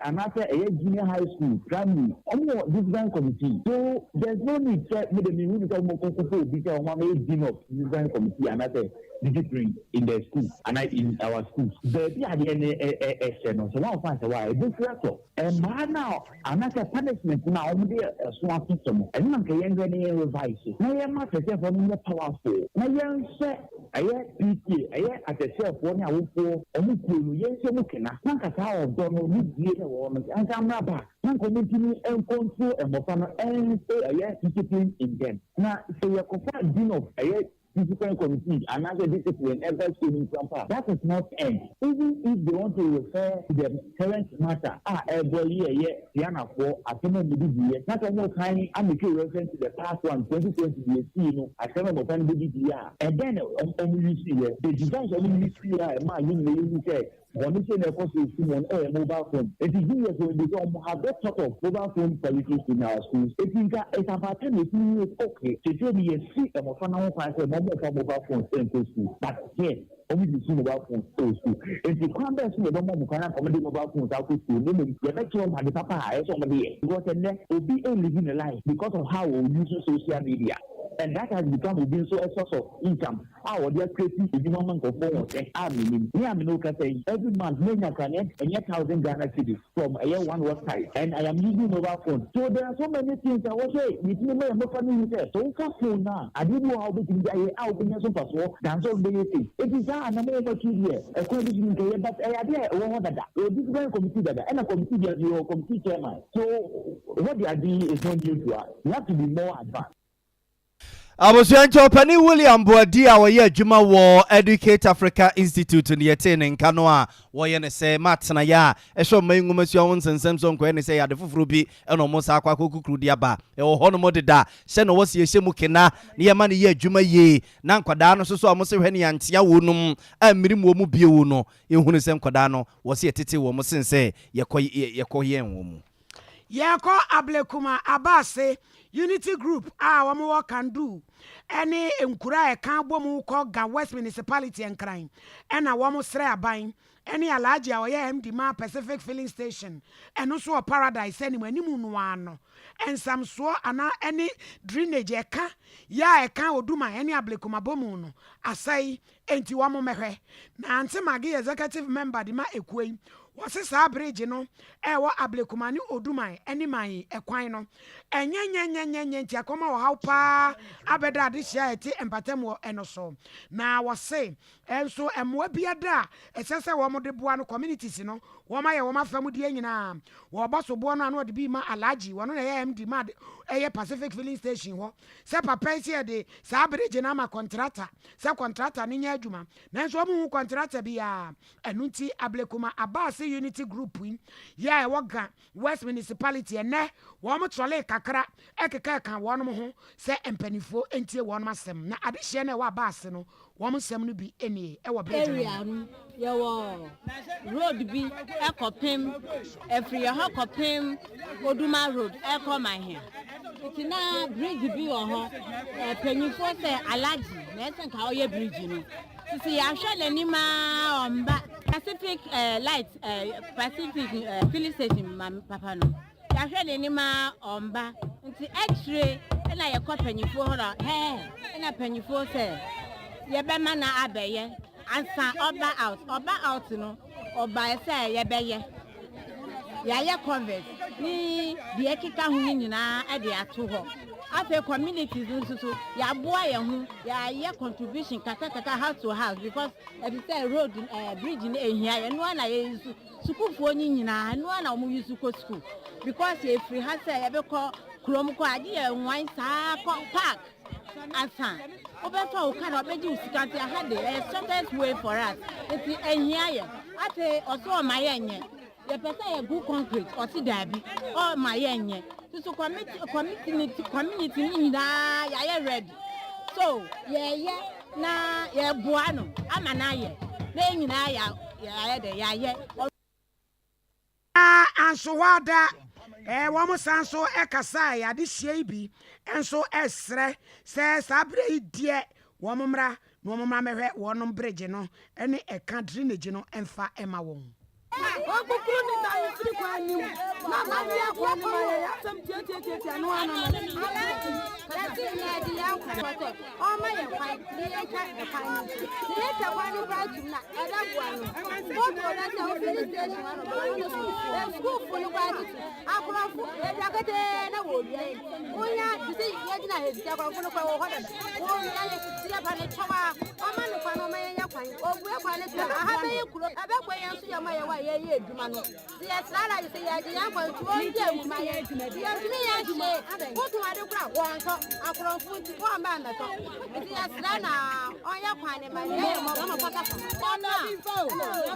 anaasɛ ɛyɛ junior high school, primary, wɔn wɔ disciplinary committee, so there is no need sɛ mo de mi hu ni sɛ wɔn kɔ kɔfɔ obi sɛ wɔn amɛyɛ dean of disciplinary committee anaasɛ. discipline in the school anaa in our schools. Baabi a adeɛ no hyɛ no, sɛ woamfa anhyɛ hɔ a, ɛbɛfiri atɔ. Mmara no a anaasɛ punishment no a wɔde ɛso ato so no, ɛno na nka yɛnhwɛ na yɛn revise na yɛmma akyerɛkyerɛfoɔ no nyɛ powerful na yɛnhyɛ ɛyɛ PTA, ɛyɛ akyerɛkyerɛfoɔ ne awofoɔ wɔn kuo no, yɛnhyɛ mu kena na nka saa ɔdɔ no ne die no ɛwɔ hɔ no nka mmra back na nka wɔntumi ncontrol mmɔfra no ɛnse ɛyɛ discipline in them. Na sɛ yɛkɔfa dean of ɛyɛ Discipline committee anaasɛ discipline ɛba sukuu no nti ampa a, that is not end. Even if they want to refer to the current matter a ɛrebɔ yi ɛyɛ Tianafoɔ asɛm a wɔde diiɛ na sɛ wɔresan amake reference to the past one, 2020 deɛ ɛsii no, asɛm a mmɔfra no bɛdi diiɛ a, ɛdɛn na wɔn use yɛ? The device a wɔn use yɛ a ɛmaa yɛn nyinaa yɛhu sɛ Bɔne sei na ɛkɔ so esi wɔn ɛyɛ mobile phone eti juniors wɔn bi sɛ wɔn have that sort of mobile phone policies in our schools eti nka it's about time yɛtumi hu sɛ okay seesei no yɛsi mmɔfra no ho kwan sɛ mma wɔn mfa mobile phones nkɔ school but here wɔn use mobile phones ɛwɔ school eti kwan bɛn so na yɛbɛma wɔn kwan na nka wɔn de mobile phones akɔ school na mmom yɛbɛkyerɛ wɔn ade papa a ɛyɛ sɛ wɔn de yɛ because ɛnnɛ obi ɛnlive ne life because of how ɔ use social media and that has become obi nso a source of income. A wɔde acreati edwuma ma nkorɔfoɔ wɔ hwɛ a menim. Me a me ne wo kasa yi every month menya kra na ɛnyɛ thousand Ghana cedis from ɛyɛ one website and I am using mobile phone so there are so many things a ɛwɔ sɛ yɛtumi ma yɛn mmɔfra no hu sɛ sɛ wofa phone no a adeɛ bi wɔ hɔ a wobɛtumi de ayɛ a wobɛnya so mfasoɔ than sɛ wode bɛyɛ sei. Enti saa anamɔ wɔn atu deɛ ɛkwan bi so no nka ɛyɛ but ɛyɛ adeɛ a ɛwɔ hɔ dada. Yɛwɔ disciplinary committee dada ɛna committee biara nso yɛwɔ committee chairman so what they are doing is not new to us we have to be more advanced. Abusua nkyɛ ɔpanin William Boadi a ɔyɛ adwuma wɔ Educate Africa Institute no yɛtee ne nka no a wɔyɛ no sɛ ma atenaeɛ a ɛhwɛ ɔman nwomasua ho nsɛnsɛm so nkɔyɛ ne sɛ ɛyɛ ade foforɔ bi na wɔn san akɔ akɔkukuru de aba ɛwɔ hɔnom deda hyɛ na wɔsi yɛhyɛ mu kena na yɛma no yɛ adwuma yie na nkwadaa no nso so a wɔse hwɛ ne yɛantea wɔnom ammirim wɔn mu bio no yɛhunu sɛ nkwadaa no wɔse yɛtete wɔn sen sɛ yɛkɔ yɛkɔ yɛn wɔn mu. Yɛrekɔ Ablekuma Abaase Unity Group a wɔwɔ Kandu ne nkuro a ɛka bɔ mu kɔ Ga West Municipality Nkran na wɔsrɛ aban ne Alhaji a ɔyɛ MD ma Pacific Filling Station ɛno nso wɔ Paradise anim anim no ara no nsamsoɔ anaa ɛne drainage ɛka yɛ a ɛka Oduma ne Ablekuma bɔ mu no asɛe Enti wɔn mmɛhwɛ. Na Ante Maggie yɛ executive member de ma ekuo yi. Wɔse saa bridge no ɛwɔ Ablekuma ne Oduman ne Mayi ɛkwan no ɛnyɛ nyɛnyɛnyɛnyɛ nti akɔma ɔhaw paa abɛda adehyeɛ a ɛte mpatamu hɔ no so. Na wɔse nso mmoa biada a ɛsɛ sɛ wɔn de boa no communities no wɔn ayɛ wɔn afamudeɛ nyinaa. Wɔbɔ soboɔ no a na wɔde bi rema Alhaji, wɔno na ɛyɛ MD ma ɛyɛ Pacific Filling Station hɔ sɛ papa yi sɛ yɛde saa bridge no ama kɔntrata sɛ kɔntrata no nyɛ adwuma nanso wɔn nhu kɔntrata biara. Ɛno nti Ablekuma Abaase Unity Group yi yɛ a ɛwɔ Ga West Municipality ɛnnɛ wɔn trɔlee kakra ɛkeka ɛka wɔn ho sɛ mpaninfoɔ ntie wɔn asɛm na adehyeɛ no a ɛwɔ Abaase no Wɔn nsɛm no bi nie wɔ bridge no ho. Area no yɛwɔ road bi kɔpem ɛfiri yɛ hɔ kɔpem Oduma road ɛkɔ Mahia nti na bridge bi wɔ hɔ mpanyinfoɔ sɛ Alhaji na ɛsɛ nka ɔyɛ bridge no sisi yɛahwɛ n'anim aa ɔmba Pacific eh, light eh, Pacific eh, filling station ma papa no. Yɛahwɛ n'anim ara ɔmba nti akyire na yɛkɔ panyinfoɔ hɔ na hɛɛ na panyinfoɔ sɛ yɛbɛma no abɛyɛ ansa ɔba out ɔba out no ɔbaɛ sɛ yɛbɛyɛ yɛayɛ covers ne deɛ ɛkeka ho no nyinaa de ato hɔ afei communities nso so yɛaboa yɛn ho yɛayɛ contribution kakra kakra house to house because ɛte sɛ road eh, bridge no ɛhia yɛn no ara na yɛyi so Sukuufoɔ no nyinaa ɛno ara na wɔn use kɔ sukuu because yɛfiri ha sɛ yɛbɛkɔ kurom kɔ agye yɛ nwan saa kɔ park ansa wobɛfa wo car ɔbɛgye wo sika nti aha de ɛyɛ shortest way for us nti ɛhia yɛ afei ɔsɛ ɔma yɛ nyɛ yɛpɛ sɛ yɛgu concrete ɔse daabi ɔma yɛ nyɛ nso community community community no nyinaa yɛayɛ ready so yɛyɛ na yɛboa no ama no ayɛ na yɛn nyinaa yɛ yɛayɛ dɛ yɛayɛ. Na anso hɔ ara da, wɔn san nso kasae, adehyeɛ yi bi nso srɛ sɛ saa berɛ yi deɛ wɔn mmra na wɔn mmra mmɛhwɛ wɔnom bregye no ne ɛka drainage no mfa mma wɔn. Wɔnkukuru ne dan mfiri kwan anim, na amanneɛ kwan no ma yɛyɛ asɛm tiatiatiatia no ano no. Alhaji, yɛse yɛde yɛn kwan sɛ ɔmma yɛn kwan na yɛntwa ɛkwan no nti. Sɛ yɛtwa kwan no koraa tum no a, ɛbɛboa no. Moto no sɛ wofiri station hɔ no, ɔno sukuufoɔ, sukuufoɔ no koraa tete. Akorɔmfo, awia ketee na wɔwia yɛn. Wonya te sɛ yɛgyina ha yi, akorɔmfo no koraa wɔ hɔ dada. Wɔwia yɛn. Nti yɛpa no kyɛw a, ɔma no kwan na ɔma yɛnyɛ kwan. Ɔbue kwan no so a, aha bɛyɛ kuro. Ɛbɛboa yɛn nso yɛn a yɛwɔ a yɛyɛ adwuma no. Nti yɛsrɛ Alhaji sɛ yɛgye yɛn kwan nti ɔngye awu ma yɛn. Nti yɛntumi nyɛ hwee. Wotɔn ade koraa a, wɔntɔ. Akorɔmfo nti, wɔmma mmɛtɔ. Nti yɛsrɛ no a, ɔnyɛ kwan no ma yɛn. Yɛyɛ mmɔbɔ. Ɔno a,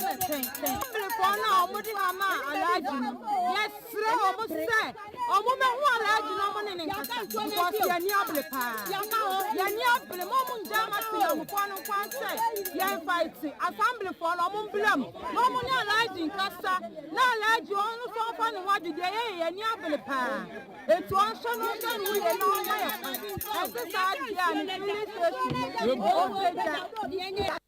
Assemblyfoɔ no a wɔde ama Alhaji no, yɛsrɛ wɔn sɛ wɔmmɛhu Alhaji na wɔne no nkasa because yɛn ani abere paa. Yɛn ani abere. Mo wɔn ngyae ma Temamufoɔ no nko ara sɛ yɛn fight. Assemblyfoɔ no wɔmbra mu na wɔne Alhaji nkasa na Alhaji ɔno nso ɔmfa ne ho adwe deɛ yɛyɛ yɛn ani abere paa. Enti ɔnhwɛ no ɔnhwɛ ne ho yie na ɔmma yɛn kwan. Ɛnte saa deɛ a ne filling station no ɔmpagya.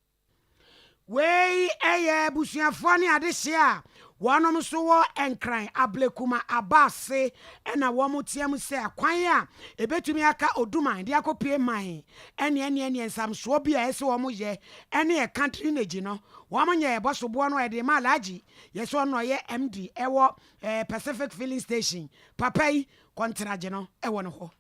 Wei yɛ abusuafoɔ ne adehyeɛ a wɔnom nso wɔ Nkran Ablekuma aba ase na wɔn team sɛ kwan a ɛbɛtumi aka Oduman de akɔpue man ɛne ɛne ɛne nsamsoɔ bi a ɛsɛ wɔn yɛ ɛne ɛka drainage no wɔn nyɛ ɛbɔ soboɔ no ɛde ma Alhaji yɛ sɛ ɔno ɔyɛ MD ɛwɔ Pacific Filling Station papa yi Kɔntragye no wɔ no hɔ.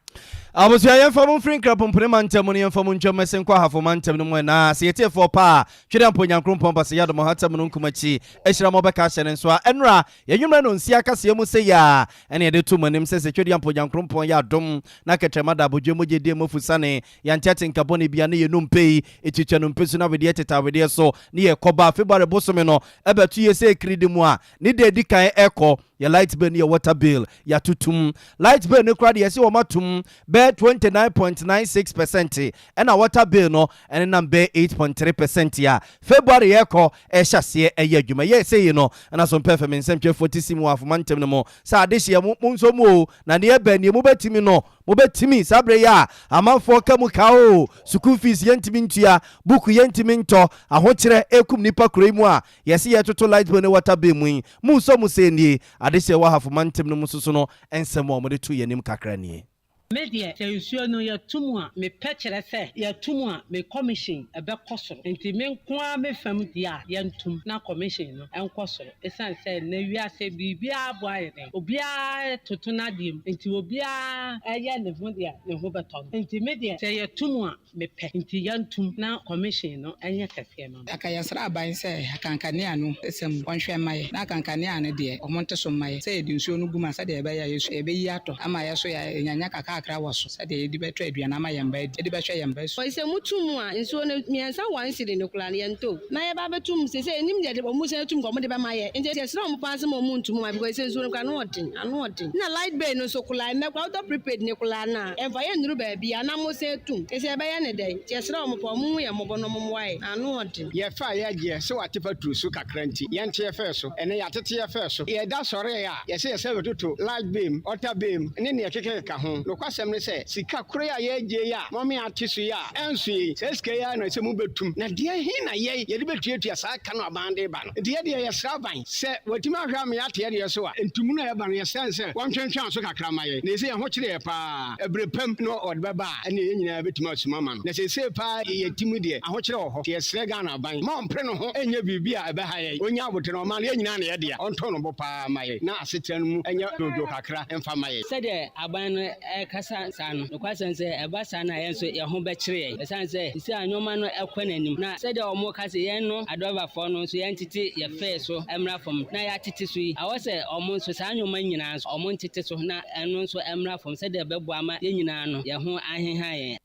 Abusua yɛmfa mo mfiri Nkrapompene mantam mu no yɛmfa mo ntwam mmɛsen nkɔ Ahafo mantam no mu ɛna sɛ yɛtiefoɔ pa a Twedeampo Nyankrompɔn Basa Yadom Ɔhatam Mununkum akyi ahyira mo bɛka ahyɛ ne nso a ɛnora yɛnwummerɛ no nsia kaseɛ mu sei a ɛne yɛde to mo anim sɛ sɛ Twedeampo Nyankrompɔn yɛ adom na kɛtrɛma da abodwe mogya die mu afusane yɛante atenka bɔne bia ne yɛnumpe yi ɛtwitwa numpe so na wedeɛ teta wedeɛ so ne yɛkɔba February bosome no ɛbɛto yɛ sɛ ɛkiridi mu a ne da ɛdi kan ɛkɔ Yɛ light bill ne yɛ water bill yɛatotom. Light bill no koraa deɛ yɛse wɔn atom bɛyɛ 29.96 percent ɛna water bill no ɛnenam bɛyɛ 8.3 percent a February yɛkɔ ɛhyɛ aseɛ ɛyɛ adwuma. Yɛɛ sei no ɛna so mpɛ fm nsɛmtwerɛfoɔ te si mu wɔ Afoma ntɛm no mu sɛ adehyeɛ mo mo nso mu o na neɛ ɛbɛn neɛ mobɛtumi no mobɛtumi saa berɛ yi a amanfoɔ ka mu ka o sukuu fees yɛntumi ntua book yɛntumi ntɔ ahokyerɛ ɛkum nipa kuro yi mu a Yɛse yɛretoto light bill ne water bill mu yi, monsɔ mu sɛ nie, adehyeɛ wɔ Ahafo mantam no mu nso so no nsɛm a wɔde too yɛn anim kakra nie. Me deɛ sɛ nsuo no yɛto mu a me pɛ kyerɛ sɛ yɛto mu a me commission ɛbɛkɔ soro nti me nko ara me fam deɛ a yɛntom na commission no nkɔ soro ɛsiane sɛ nnɛ wiase biribiara bo ayɛ den obiara toto n'adeɛ mu nti obiara yɛ ne ho deɛ ne ho bɛtɔ no nti me deɛ sɛ yɛto mu a mepɛ nti yɛntom na commission no nyɛ kɛseɛ ma me. Anka yɛsrɛ aban sɛ akankanea no sɛm wɔnhwɛ mma yɛ, na akankanea no deɛ wɔnte so mma yɛ, sɛ yɛde nsuo no gu mu a sɛdeɛ ɛbɛyɛ a yɛsu ɛbɛyi atɔ ama yɛ so yɛanya nya kakrakra wɔ so sɛdeɛ yɛde bɛtɔ aduane ama yɛn mma adi, yɛde bɛhwɛ yɛn mma su. Sɛ moto mu a, nsuo no miɛnsa one cedi no koraa no yɛntɔ o. Na yɛba abɛto mu seesei yɛnnim deɛ wɔn san atum nka wɔn de bɛma yɛ. Nti yɛsrɛ wɔn paa sɛ ma wɔn nto mu ma because seesei nsuo no koraa ano ɔden, ano ɔden. Ɛna light bill no nso koraa nnɛ koraa wotɔ prepaid no koraa no a, Ɛmfa yɛn nnuru baabi a na mo san atum. Enti yɛbɛyɛ no dɛn? Nti yɛsrɛ wɔn paa, wɔnhu yɛn mmɔbɔ na wɔmmoa yɛn. Na ano ɔden. Yɛfɛ a yɛgyeɛ sɛ wɔate paturo so kakra nti, yɛnte yɛfɛ so. Ɛnnɛ yɛatete yɛfɛ so. Yɛda sɔree a, yɛsɛ yɛsɛ bɛtoto light beam, ɔta beam, ne nea ɛkekakeka ho. Nokwasɛm ne sɛ, sika koro yi a yɛregye yi a moame ate so yi a ɛnso yi, saa sika yi ara na ɛsɛ mobɛtum. Na deɛn he na yɛn yɛde bɛtuatua saa ka no a aban de reba no? Nti yɛdeɛ yɛsrɛ aban. Sɛ watumi ahwɛ ama yɛate yɛn deɛ so a, ntomu no a ɛba no, yɛsrɛ no sɛ wɔntwentwɛn so kakra mma yɛn. Na seesei yɛn ho kyere yɛn paa. Ɛberɛ pa mu na ɔde bɛba a, ɛnneɛ yɛn nyinaa bɛtumi asum ama no. Na seesei paa yɛte mu deɛ, ahokyerɛ wɔ hɔ. Nti yɛsrɛ Ghana aban, mma ɔmpere ne ho nyɛ biribi a ɛbɛha yɛn. Ɔnya aboterɛ na ɔman no, yɛn nyinaa na yɛn dea. Ɔnto no bo paa mma yɛn, na asetena no mu nyɛ dwoodwoo kakra mfa mma yɛn. Sɛdeɛ aban no rekasa saa no, nokwasɛm sɛ ɛba saa no a, yɛn nso yɛn ho bɛkyere yɛn. Ɛsiane sɛ seesei a nneɛma no kɔ n'anim, na sɛdeɛ wɔka sɛ yɛn no adrɔbafoɔ no nso yɛntete yɛn fɛɛ so mmra fam, na yɛatete so yi, ɛwɔ sɛ wɔn nso saa nneɛma nyinaa nso wɔntete so na ɛno nso mmra fam sɛdeɛ ɛbɛboa ama yɛn nyinaa no yɛn ho aheha yɛn.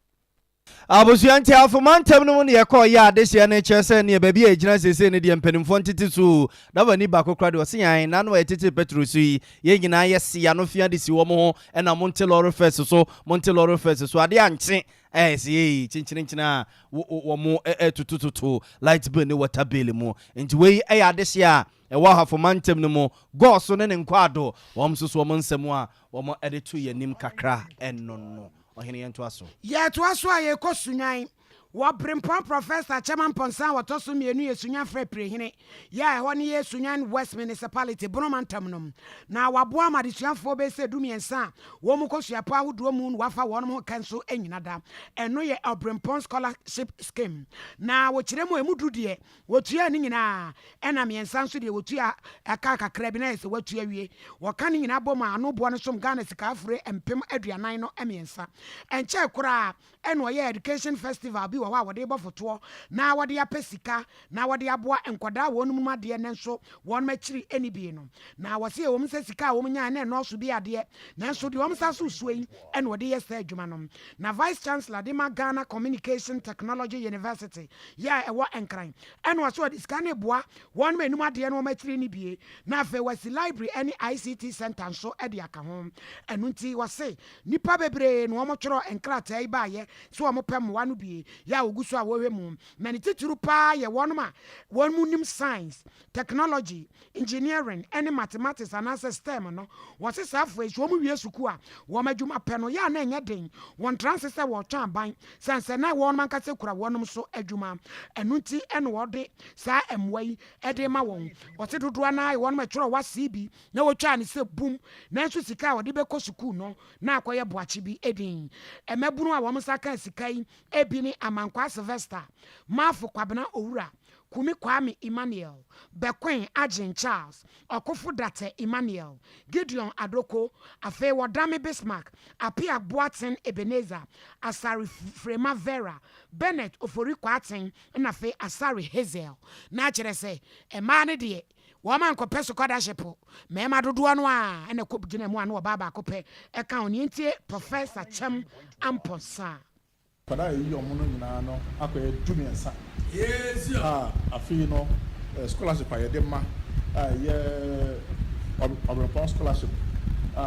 Abusua nteafo mantam no mu na yɛkɔɔ yɛ adehyeɛ no kyerɛ sɛ neɛ baabi a yɛgyina seesei no deɛ mpanimfoɔ ntete so o. Davani baako koraa deɛ ɔse yɛn na ano a yɛtetee Petro so yi yɛn nyinaa yɛse yɛn ano fia de si wɔn ho ɛna monte lɔre fɛs so monte lɔre fɛs so adeɛ ankye ɛɛ sɛ yei kyenkyerenkyene a wɔn ɛtotototo light bill ne water bill mu nti wei ɛyɛ adehyeɛ a ɛwɔ Ahafo mantam no mu Gɔɔso ne ne nkwaado wɔn nso so wɔn nsɛm a wɔn de to yɛn anim kakra ɛno no. Ɔhene yɛntoa so. Yɛtoa so a yɛkɔ Sunyani. Wɔ Brempɔn Prɔfɛsa Kyɛma Mpɔnsa a wɔtɔ so mmienu yɛ Sunyani frɛ Pirehene yɛ a ɛhɔ ne yɛ Sunyani West Municipality, Bono Mantam no na waboa ama adesuafoɔ bɛyɛ sɛ 13 a wɔn kɔ suapɔn ahodoɔ mu na wafa wɔn ho ka nso nyina da. Ɛno yɛ Ɔbrempɔn Scholarship Scheme na wɔkyerɛ mu a ɛmu du deɛ wɔtuaa ne nyinaa ɛna mmiɛnsa nso deɛ wɔtua ɛka kakra bi na ayɛ sɛ wɔatua awie. Wɔka ne nyinaa bom a ano boɔ no som Ghana sika afure 40,000 no mmiɛnsa. Ɛnkyɛɛ koraa Ɛna ɔyɛɛ education festival bi wɔ hɔ a wɔde bɔ fotoɔ na wɔde apɛ sika na wɔde aboa nkwadaa a wɔnom nom adeɛ nanso wɔnom akyiri ɛnni bie no. Na wɔse ɛwom sɛ sika a wɔn nyaeɛ no ɛnnɔɔso bi adeɛ nanso deɛ wɔn nsa so resuo yi ɛna wɔde yɛ saa adwuma no. Na Vice Chancellor de ma Ghana Communication Technology University yɛ a ɛwɔ Nkran ɛna ɔse ɔde sika no reboa wɔnom a ɛnum adeɛ no wɔn akyiri nni bie na afei wasi library ɛne ICT center nso de aka ho. Ɛno nti wɔse Nnipa bebree na wɔtwerɛɛ nkrataa yi baeɛ sɛ wɔpɛ mmoa no bi, yɛ a wɔgu so a wɔrehwɛ mu, na ne titiriw pa ara yɛ wɔnom a wɔn nim science, technology, engineering ne mathematics anaasɛ STEM no. Wɔse saa afoɔ yi sɛ wɔn wie sukuu a, wɔn adwuma pɛ no yɛ a na ɛnyɛ den, wɔntra nse sɛ wɔretwɛn aban sane sɛ na wɔnom ankasa kura wɔnom so adwuma. Ɛno nti na wɔde saa mmoa yi de rema wɔn. Wɔse dodoɔ no ara yɛ wɔnom a ɛtwerɛ WASSCE bi na wotwaa no sɛ bum, nanso sika a ɔde bɛkɔ sukuu no, na akɔyɛ boakye bi din. Mmabunu a wɔn nsa kaa sika yi bi ne Amankwaa Sylvester, Marfo Kwabena Owura, Kumi Kwame Emmanuel, Bekoe Agyen Charles, Ɔkofo Datɛ Emmanuel, Gideon Adoko, afei Wɔdame Bismarck, Appiah Boateng Ebenezer, Asare Frema Vera, Bernard Ofori Kwarteng ɛna afei Asare Hazel. Na kyerɛ sɛ mmaa no deɛ, Wɔn ankɔpɛ sukɔdahye po. Mmarima dodoɔ no ara na ɛkɔ gyina mu a na ɔbaa baako pɛ ka ho. Nea ntie Professor Kyɛm Amponsah. Nkwadaa a yɛyi wɔn no nyinaa no akɔyɛ 13 a afei no scholarship a yɛde ma a ɛyɛ Ɔberempɔn scholarship a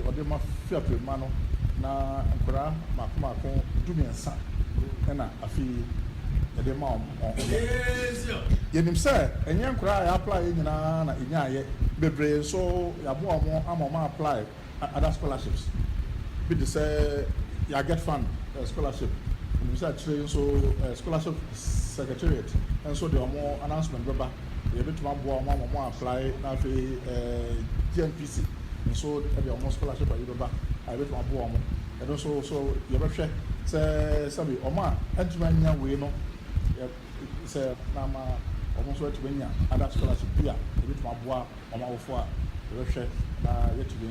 wɔde ma Fiapre mma no na nkwadaa mmaako mmaako 13 na afei yɛde ma wɔn. Yɛnim sɛ ɛnyɛ nkwadaa a yɛapply nyinaa na ɛnyaeɛ, bebree nso yɛaboa wɔn ama wɔn apply other scholarships bi te sɛ yɛa GetFund scholarship. Yɛnim sɛ akyire yi nso scholarship secretariat nso de wɔn announcement bɛba, yɛbɛtumi aboa wɔn ama wɔn apply na afei GNPC nso de wɔn scholarship ayi bɛba a yɛbɛtumi aboa wɔn. Ɛno nso so yɛbɛhwɛ sɛ sɛbe wɔn a antumi annya wei no yɛ sɛ na ama wɔn nso atumi anya other scholarship bi a ɛbɛtumi aboa wɔn awofoɔ a yɛbɛhwɛ na yɛatumi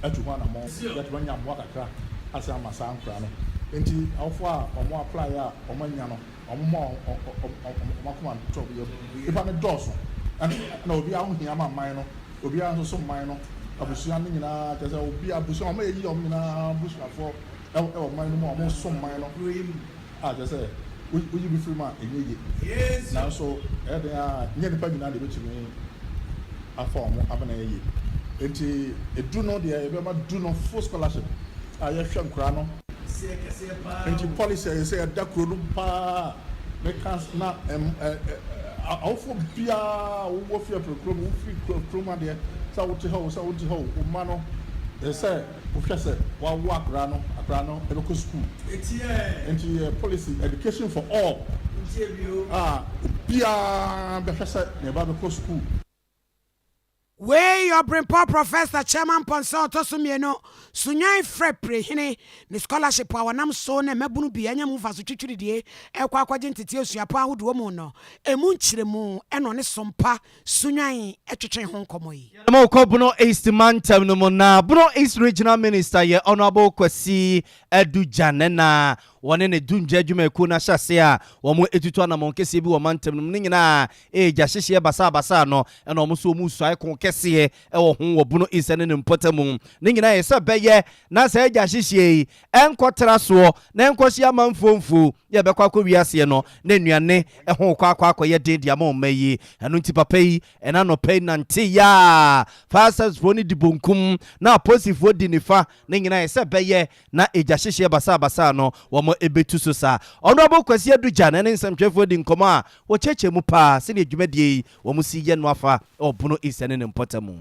atu ho anammɔn, yɛatumi anya mmoa kakra asan ama saa nkoraa no. Enti awofoɔ a wɔn apply a wɔn annya no, wɔn mma wɔn akoma ntɔ wɔn yam. Nnipa no dɔɔso ɛna obiara ho hia ma man no, obiara nso som man no, abusua no nyinaa kyerɛ sɛ obiara abusua wɔn a yɛyi wɔn nyinaa abusuafoɔ wɔ man no mu a wɔsom man no a kyerɛ sɛ woyi bi firi mu a ɛnyɛ yie. Nanso ɛyɛ den ara a nyɛ nnipa nyinaa na ɛbɛtumi afa wɔn ama no ayɛ yie. Enti du no deɛ yɛbɛma du no full scholarship a yɛhwɛ nkwadaa no. Enti policy a ɛsɛ sɛ ɛda kuro no mu paa meka na awofoɔ biara a wowɔ fie apere kurom wofiri kurom adeɛ sɛ wote ha o sɛ wonte ha o wo mma no ɛsɛ sɛ wohwɛ sɛ wawo akwadaa no akwadaa no ɛbɛkɔ sukuu. Enti yɛ policy education for all a obiara bɛhwɛ sɛ ne ba bɛkɔ sukuu. Wei yɛ Ɔberempɔn Professor Chairman Pɔnsah a ɔtɔ so mmieno, Sunyani frɛ Pirehene, ne scholarship a wɔnam so na mmabunu bi anya mu mfaso twitwiridie rekɔ akɔgye nteteɛ suapɔn ahodoɔ mu no, ɛmu nkyerɛmu ɛna ɔne Sompa Sunyani twetwee ho nkɔmmɔ yi. Yɛde mo rekɔ Bono East mantam no mu na Bono East Regional Minister yɛ Honourable Kwasi Adu Gyan na wɔne ne Dumgya adwumayɛkuo no ahyɛaseɛ a wɔretutu anamɔn kɛseɛ bi wɔ mantam no mu no nyinaa regya hyehyeɛ basaabasaa no na wɔn nso wɔresuae ko kɛseɛ wɔ ho wɔ Bono East ne ne mpɔtamu. Ne nyinaa yɛ sɛ ɛbɛyɛ na saa gya hyehyeɛ yi ɛnkɔtra soɔ na ɛnkɔhye amanfoɔ mfuo yɛ ɛbɛkɔ akɔwie aseɛ no na nnuane ho rekɔ akɔ akɔyɛ den de ama ɔman yi. Ɛno nti papa yi ɛna anɔpa yi nante yaa fire service foɔ no di bonkum na apolisifoɔ di nifa. Ne nyinaa yɛ sɛ ɛbɛyɛ na egya hyehyeɛ basaabasaa no wɔbɛtu so saa. Honourable Kwasi Adu Gyan ne nsɛmtwerɛfoɔ adi nkɔmmɔ a wɔkyerɛkyerɛ mu paa sɛdeɛ dwumadie yi wɔn si yɛ no afa wɔ Bono East ne ne mpɔtamu.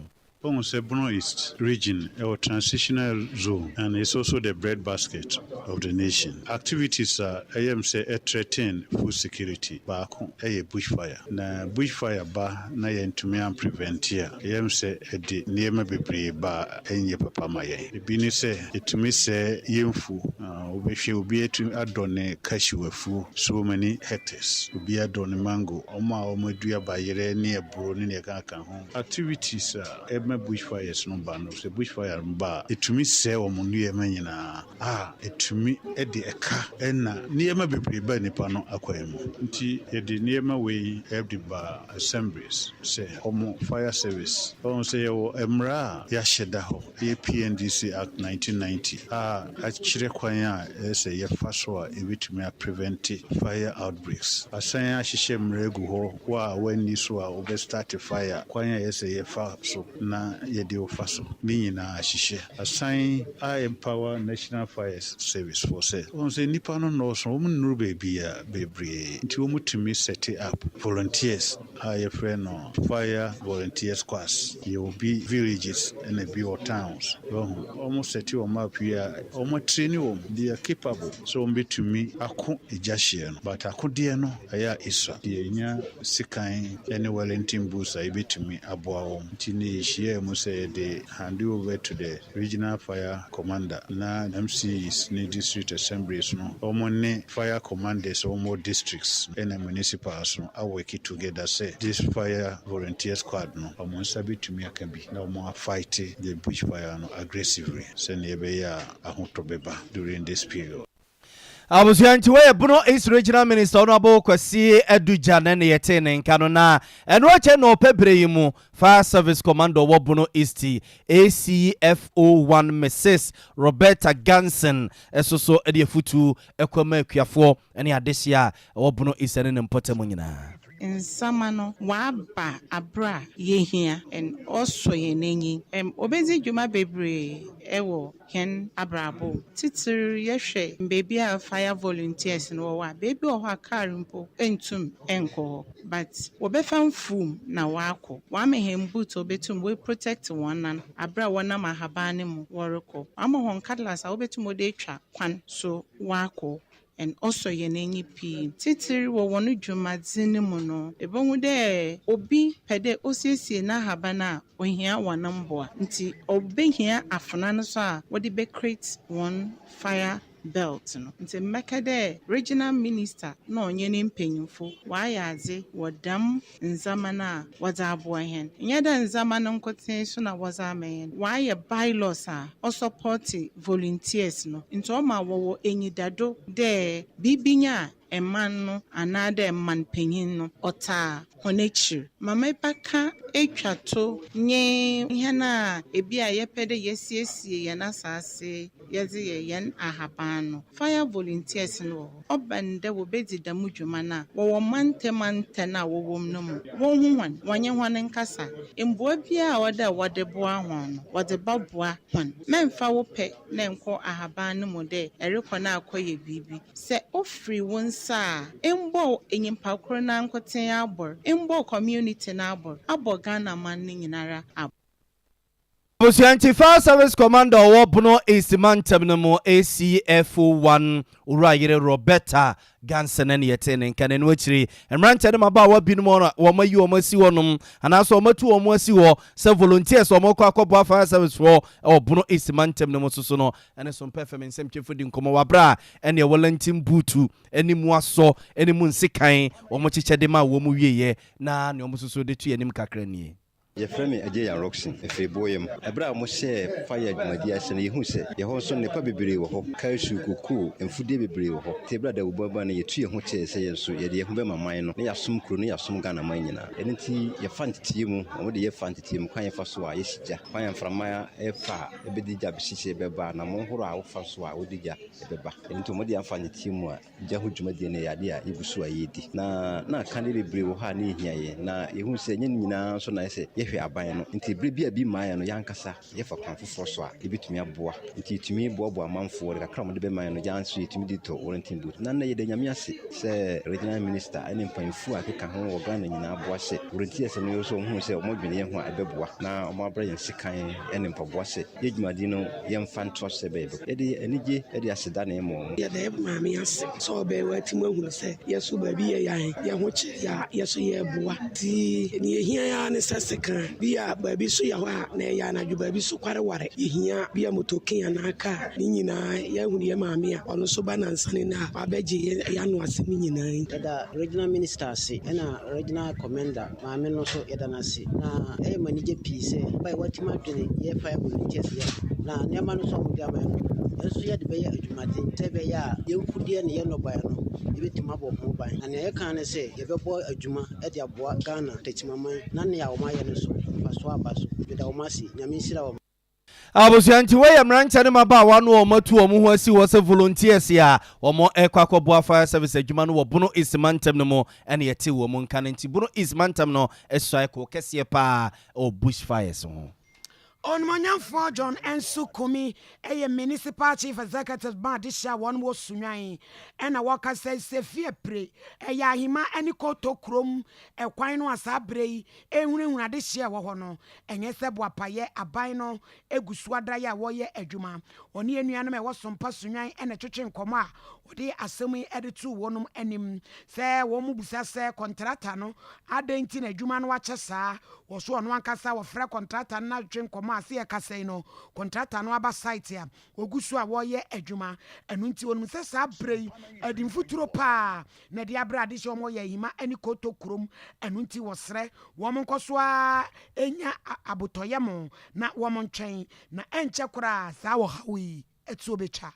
Wohu sɛ Bono East region ɛwɔ transitional zone and it's also the bread basket of the nation. Activities a ɛyɛ m sɛ ɛ threaten food security baako ɛyɛ bush fire. Na bush fire ba na yɛntumi an prevent a, ɛyɛ m sɛ ɛde nneɛma bebree ba a ɛnyɛ papa ma yɛn. Ebi ne sɛ ɛtumi sɛe yɛn mfuo. Wobɛhwɛ obi atumi adɔ ne cashew afuo so many hectares, obi adɔ ne mango, wɔn a wɔadua bayerɛ ne aburo ne nea ɛkeka ho. Activities a ɛma bush fires no ba no, sɛ bush fire no ba a, ɛtumi sɛe wɔn nneɛma nyinaa a ɛtumi de ɛka na nneɛma bebree ba nnipa no akwan mu. Nti yɛde nneɛma wei de ba assemblies sɛ wɔn fire service. Wɔn sɛ yɛwɔ mmara a yɛahyɛ da hɔ, ɛyɛ PNDC Act 1990 a akyerɛ kwan a ɛyɛ sɛ yɛfa so a ɛbɛtumi a prevent fire outbreaks. Asan ahyehyɛ mmara agu hɔ, wo a woanni so a wobɛ start fire, kwan a ɛyɛ sɛ yɛfa so na yɛde wo fa so, ne nyinaa ahyehyɛ. Asan a empower National Fire Service foɔ sɛ, wɔn sɛ nnipa no nnɔɔso, wɔn nnuru baabi a bebree, nti wɔn tumi set up volunteers a yɛfrɛ no fire volunteer squads. Yɛwɔ bi villages ɛna bi wɔ towns. Wɔn wɔn set wɔn up wie a, wɔn train wɔn, they are capable sɛ wɔn bɛtumi ako egya hyeɛ no, but akodeɛ no ɛyɛ a esua. Deɛ nya sekan ne Wellington boots a yɛbɛtumi aboa wɔn. Nti ne yɛhyia mu sɛ yɛde hand over to the regional fire commander na MCEs ne district assemblies no, wɔn ne fire commanders a wɔn wɔ districts ɛna municipals no a work together sɛ this fire volunteer squad no, wɔn nsa bɛtumi aka bi na wɔn a fight the bush fire no aggressively sɛnea ɛbɛyɛ a ahotɔ bɛba during this period. Abusua, nti wɔyɛ Bono East Regional Minister Honourable Kwasi Adugya ne ne yɛtee ne nka no. Na ɛno akyɛ na ɔpɛ berɛ yi mu Fire Service Commander wɔ Bono East, ACFO1 Mrs Roberta Ganson, ɛso so de afutu ɛkɔ ma akuafoɔ ne adehyeɛ a ɛwɔ Bono East ne ne mpɔtam nyinaa. Nsama no wɔaba aber a yehia and ɔsɔ hɛn enyi. Obedzi dwuma beberee wɔ hɛn abrabɔ mu. Tsitsir yɛhwɛ beebi a fire volunteers no wɔwɔ a, beebi wɔ hɔ a kaar mpo nntum nnkɔ hɔ, but wɔbɛfa mfuw na wɔakɔ. Wɔama hɛn boot a obetum woeprotect hɔn nan aber a wɔnam ahaban no mu wɔrokɔ. Wɔama hɔn cutlass a wobetum wɔdze etwa kwan so wɔakɔ and ɔsɔ hɛn enyi pii. Tsitsir wɔ hɔn dwumadzi no mu no, ebohu dɛ obi pɛ dɛ osiesie n'ahaban a, ohia hɔn mboa. Ntsi obehia afona no so a wɔdze bɛcreate hɔn fire belt no. Ntsi mbɛka dɛ Regional Minister na ɔnye ne mpanyimfo wɔayɛ adze wɔ dɛm ndzɛmba no a wɔdze aboa hɛn. Nnyɛ dɛ ndzɛmba no nkotsee so na wɔdze ama hɛn, wɔayɛ bylaws a ɔsupport volunteers no, ntsi ɔma wɔwɔ enyidado dɛ biribi nya a man no anaadɛ man panyin no ɔtaa hɔn ekyir. Ma mebɛka etwa to nye hɛn a ebi a yɛpɛ dɛ yɛsiesie hɛn asaase yɛdze yɛ hɛn ahaban no. Fire volunteers no wɔ hɔ. Ɔba no dɛ wobedzi dɛm dwuma no a, wɔwɔ mantam mantam a wɔwɔ mu no mu. Wohu hɔn, wɔnye hɔn nkasa. Mboa biara a ɔwɔ dɛ wɔde boa hɔn no, wɔdze bɛboa hɔn. Mɛmfa wo pɛ na nkɔ ahaban no mu dɛ ɛrekɔ na akɔyɛ biribi. Sɛ ofiri wo nsa a, mbɔ nyimpa kor nankotsee abɔr, mbɔ community no abɔr, abɔ Ghana man no nyinara abɔr. Abusua, nti Fire Service Commander ɔwɔ Bono East mantam no mu, ACFO1 Owura Yere Roberta Gansen ne yɛtee ne nka. N'ano akyiri mmeranteɛ ne mmabaawa binom a wɔn ayi wɔn asi hɔnom anaasɛ wɔn atu wɔn asi hɔ sɛ volunteers a wɔkɔ akɔboa fire service foɔ wɔ Bono East mantam no mu soso no ɛne Sompa FM nsɛmtwerɛfo di nkɔmmɔ wɔ abere a ɛne ɛwɔ Wellington boot ne mu asɔ ne mu nsekan wɔn kyekyɛ de ma wɔn wieɛ na nea wɔn soso de to yɛn anim kakra nie. Yɛfrɛ me Agyei Rockson, mefiri Boyem. Ɛberɛ a wɔhyɛɛ fire dwumadie ase no, yɛhuu sɛ yɛn hɔ nso nnepa bebree wɔ hɔ. Cashew, kokoo, mfudeɛ bebree wɔ hɔ. Nti ɛberɛ a dawubɔ baeɛ no, yɛtu yɛn ho kyɛɛ sɛ yɛn nso yɛde yɛn ho bɛma man no na yɛasom kuro no, yɛasom Ghana man nyinaa. Ɛno nti yɛfa nteteeɛ mu, wɔde yɛn fa nteteeɛ mu, kwan a yɛfa so a yɛsi gya, kwan a mframa fa a ɛbɛde gya bɛhyehyɛ bɛba, anammɔn horoɔ a wofa so a wode gya bɛba. Ɛno nti wɔde yɛn afa nteteeɛ mu a Gya ho dwumadie no yɛ adeɛ a yɛgu so a yɛredi. Na na akadeɛ bebree wɔ hɔ a na ɛhia yɛn. Na yɛhunu sɛ ɛnyɛ ne nyinaa nso na ayɛ sɛ yɛhwɛ. Yɛhwɛ aban no, nti berɛ bi a bi mmaeɛ no, yɛn ankasa yɛfa kwan foforɔ so a yɛbɛtumi aboa. Nti yɛtumi boaboa amanfoɔ de kakra a wɔde bɛma yɛn no, yɛn nso yɛtumi de tɔ Wellington boot. Na nnɛ yɛda Nyame ase sɛ Regional Minister ne mpanyinfoɔ a ɛkeka ho wɔ Ghana nyinaa aboa sɛ volunteers no nso wɔhunu sɛ wɔdwene yɛn ho a ɛbɛboa na wɔabrɛ yɛn sekan ne mpaboa sɛ yɛn dwumadi no yɛmfa ntoa so sɛ ɛbɛyɛ bɛkɔ. Yɛde anigye de aseda na ɛma wɔn. Yɛda yɛn maame ase sɛ ɔbɛn watumi ahunu sɛ yɛ so baabi yɛ yan, yɛ ho kyere yɛ a, yɛ so yɛreboa. Nti nea ehia yɛn ara ne sɛ sekan bi a baabi so yɛ hɔ a na ɛyɛ anadwo, baabi so kware ware. Yɛhia bi a motokin anaa kaa, ne nyinaa yɛahunu yɛn maame a ɔno nso ba nansa ne nnɛ a wabɛgye yɛn ano asɛm nyinaa yi. Yɛda Regional Minister ase ɛna Regional Commender maame no nso yɛda no ase. Na ɛyɛ me anigye pii sɛ bae watumi adwene yɛn fire volunteers yɛ ho. Na nneɛma no nso a wɔde ama yɛn no, yɛn nso yɛde bɛyɛ adwumaden sɛ ɛbɛyɛ a yɛn mfudeɛ ne yɛn nnɔbaeɛ no, yɛbɛtumi abɔ ho ban. Na nea yɛka ara ne sɛ yɛbɛbɔ adwuma de aboa Ghana Techimaman na nea wɔayɛ no nso mfasoɔ aba so. Meda wɔn ase. Nyame nhyira wɔn. Abusua nti wei yɛ mmeranteɛ ne mmabaawa no a wɔatu wɔn ho asi hɔ sɛ volunteers a wɔrekɔ akɔboa fire service adwuma no wɔ Bono East mantam no mu na yɛtee wɔn nka no nti Bono East mantam no suae koo kɛseɛ paa wɔ bush fires ho. Onimuonyamfoɔ John Ansu Kumi yɛ Municipal Chief Executive ma adehye a wɔn wɔ Sunyani ɛna wɔkasa yi sɛ fie pire ɛyɛ Ahima ne Koto kurom ɛkwan no a saa berɛ yi ɛrehunahuna adehyeɛ a ɛwɔ hɔ no ɛnyɛ sɛ boapayɛ aban no gu so adaeɛ a wɔreyɛ adwuma. Ɔne yɛn nuanom a ɛwɔ Sompa Sunyani na ɛtwetwe nkɔmmɔ a wɔde asɛm yi de too wɔnom anim sɛ wɔn bisa sɛ kɔntrata no adɛn nti na adwuma no akyɛ saa. Wɔ so ɔno ankasa wɔfrɛ kɔntrata no na twetwe nkɔmmɔ a sɛ yɛkasa yi no kɔntrata no aba site a wɔgu so a wɔreyɛ adwuma. Ɛno nti wɔnim sɛ saa berɛ yi ɛde mfuturo paa na ɛde abrɛ adehyeɛ wɔn yɛ Ahima ne Koto kurom. Ɛno nti wɔsrɛ wɔn nkɔ so ara nya abotɔyam na wɔn ntwɛn na ɛnkyɛ koraa saa ɔhaw yi atuo bɛtwa.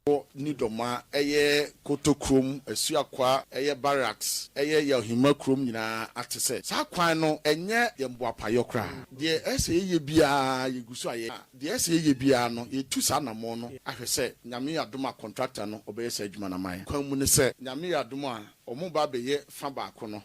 Wɔ New Dɔma, ɛyɛ Koto kurom, Asuakwa, ɛyɛ Barracks, ɛyɛ Yɛhima kurom nyinaa ate sɛ saa kwan no ɛnyɛ yɛn boapayɔ koraa. Deɛ ɛsɛ sɛ yɛyɛ biara yɛgu so a yɛyɛ. Deɛ ɛsɛ yɛyɛ biara no yɛtu saa anammɔn no ahwɛ sɛ Nyame yɛ adom a contractor no ɔbɛyɛ saa adwuma no ama yɛn. Kwan mu ne sɛ Nyame yɛ adom a wɔn ba abɛyɛ fa baako no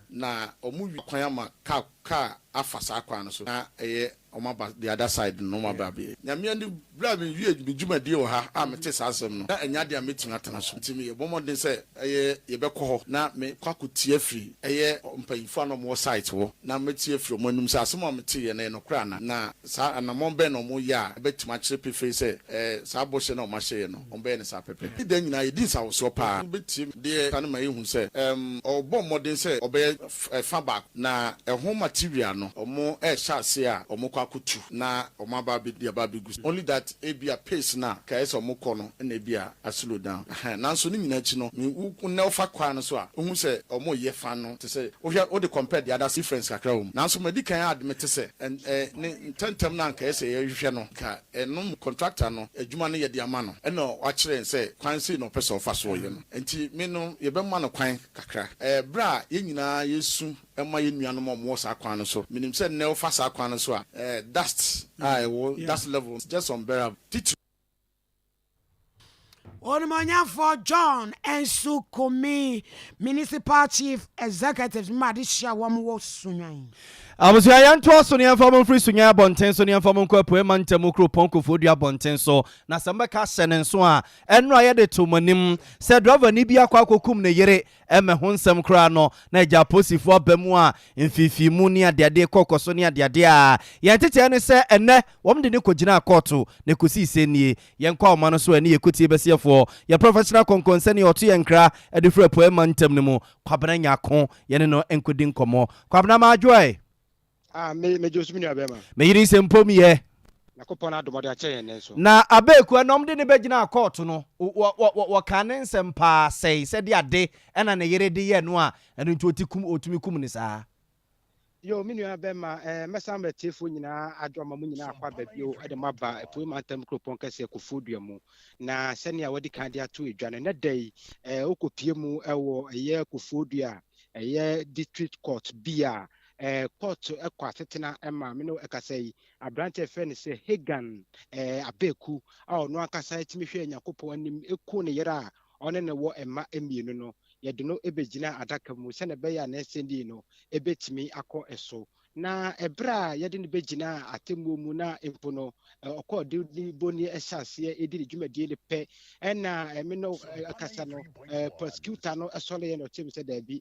na wɔn wie kwan ama car car afa saa kwan no so na ɛyɛ wɔn aba the other side no na wɔn aba abɛyɛ. Nyame ani berɛ a me wie me dwumadie wɔ ha a mete saa asɛm no na ɛnyɛ adeɛ a mɛtumi atena so nti me yɛbɔ mmɔden sɛ ɛyɛ yɛbɛkɔ hɔ na me kɔ akɔtie afiri ɛyɛ mpanyinfoɔ a na wɔn wɔ site hɔ na mɛtie afiri wɔn anum sɛ asɛm a meteeɛ no ɛyɛ nokorɛ anaa na Saa anammɔn bɛn na wɔyɛ a ɛbɛtumi akyerɛ pefee sɛ saa bɔhyɛ no a wɔahyɛ yɛn no, wɔbɛyɛ no saa pɛpɛɛpɛ? Ne da nyinaa, yɛdi nsawosoɔ paa. Wobɛtie deɛ ka no ma yɛhu sɛ ɔrebɔ mmɔden sɛ ɔbɛyɛ fa baako, na ɛho material no, wɔrehyɛ aseɛ a wɔkɔ akɔtu na wɔaba abɛdi aba abɛgu so. Only that ebia pace no a nka ɛyɛ sɛ wɔkɔ no na ebia a slow down. Ɛhɛn, nanso ne nyinaa akyi no, me wo nnɛ wofa kwan no so a, wohu sɛ wɔreyɛ fa no te sɛ wohwɛ wode compare the other difference kakra wɔ mu. Nanso madi kan admit sɛ ɛn ne ntɛmntɛm no a anka ɛyɛ sɛ yɛhwehwɛ no, anka ɛno mu contractor no adwuma no yɛde ama no, ɛna wakyerɛ yɛn sɛ kwan sei na ɔpɛ sɛ ɔfa so ɔyɛ no. Nti me no yɛbɛma no kwan kakra. Berɛ a yɛn nyinaa yɛsu ma yɛn nuanom a wɔwɔ saa kwan no so, menim sɛ nnɛ wofa saa kwan no so a, dust a ɛwɔ, dust level just unbearable, titiriw. Onimuonyamfoɔ John Ansu Kumi, Municipal Chief Executive ma adehyia wɔn wɔ Sunyani. Abusua yɛntoa so na yɛmfa mo mfiri Sunyani abɔnten so na yɛmfa mo nkɔ Apuei Mantam mu kuropɔn Koforidua abɔnten so. Na sɛ mobɛka ahyɛ ne nso a, ɛnnora yɛde too mo anim sɛ drɔvani bi akɔ akɔkum ne yere Ɛmmɛ ho nsɛm koraa no, na agya apolisifo aba mu a mfeefeemu ne adeade rekɔkɔ so ne adeade a yɛn ntetee ne sɛ ɛnnɛ wɔde no kɔgyinaa kɔɔto na ɛkɔsii sɛ nie. Yɛnkɔ ahoma no so ɛne yɛn kotie bɛseɛfoɔ, yɛn professional kɔnkɔnsani a ɔto yɛn nkra de firi Apueɛ Mantam no mu, Kwabena Nyarko, yɛne no nkɔdi nkɔmmɔ. Kwabena Maadwoɛ! Ah, me, me Josu, me nua bɛrima. Me yere sɛ mpo meyɛ. Nyankopɔn adom ɔde akyɛ yɛn nnɛ nso. Na Abeku a na wɔde no bɛgyinaa kɔɔto no, wɔkaa ne nsɛm paa sɛe sɛ de ade na ne yere de yɛɛ no a ɛno nti ɔti kum, ɔtumi kum no saa. Yo, me nua bɛrima, eh, mɛsan ma atiefoɔ nyinaa adwo ama mo nyinaa akɔ aba bio de mo aba Apuei Mantam kuropɔn kɛseɛ Kofoɔdua mu. Na sɛnea wɔadi kan de ato dwa no, nnɛ da yi, eh, wokɔpie mu wɔ ɛyɛ Kofoɔdua a ɛyɛ District Court bi a eh, court kɔ asetena ma me ne wo ɛkasa yi, aberante a yɛfrɛ no sɛ Hagan eh, Abeku a ɔno ankasa tumi hwɛɛ Nyankopɔn anim ku ne yere a ɔne no wɔ mma mmienu no, yɛde no bɛgyina adaka mu sɛnea ɛbɛyɛ a n'asɛnni no bɛtumi akɔ so. Na ɛberɛ a yɛde no bɛgyinaa atemmuo mu na mpo no ɔkɔɔ de boni hyɛ aseɛ ɛdi ne dwumadie no pɛ ɛna me no kasa no, prosecutor no sɔreeɛ na ɔkyerɛ mu sɛ daabi,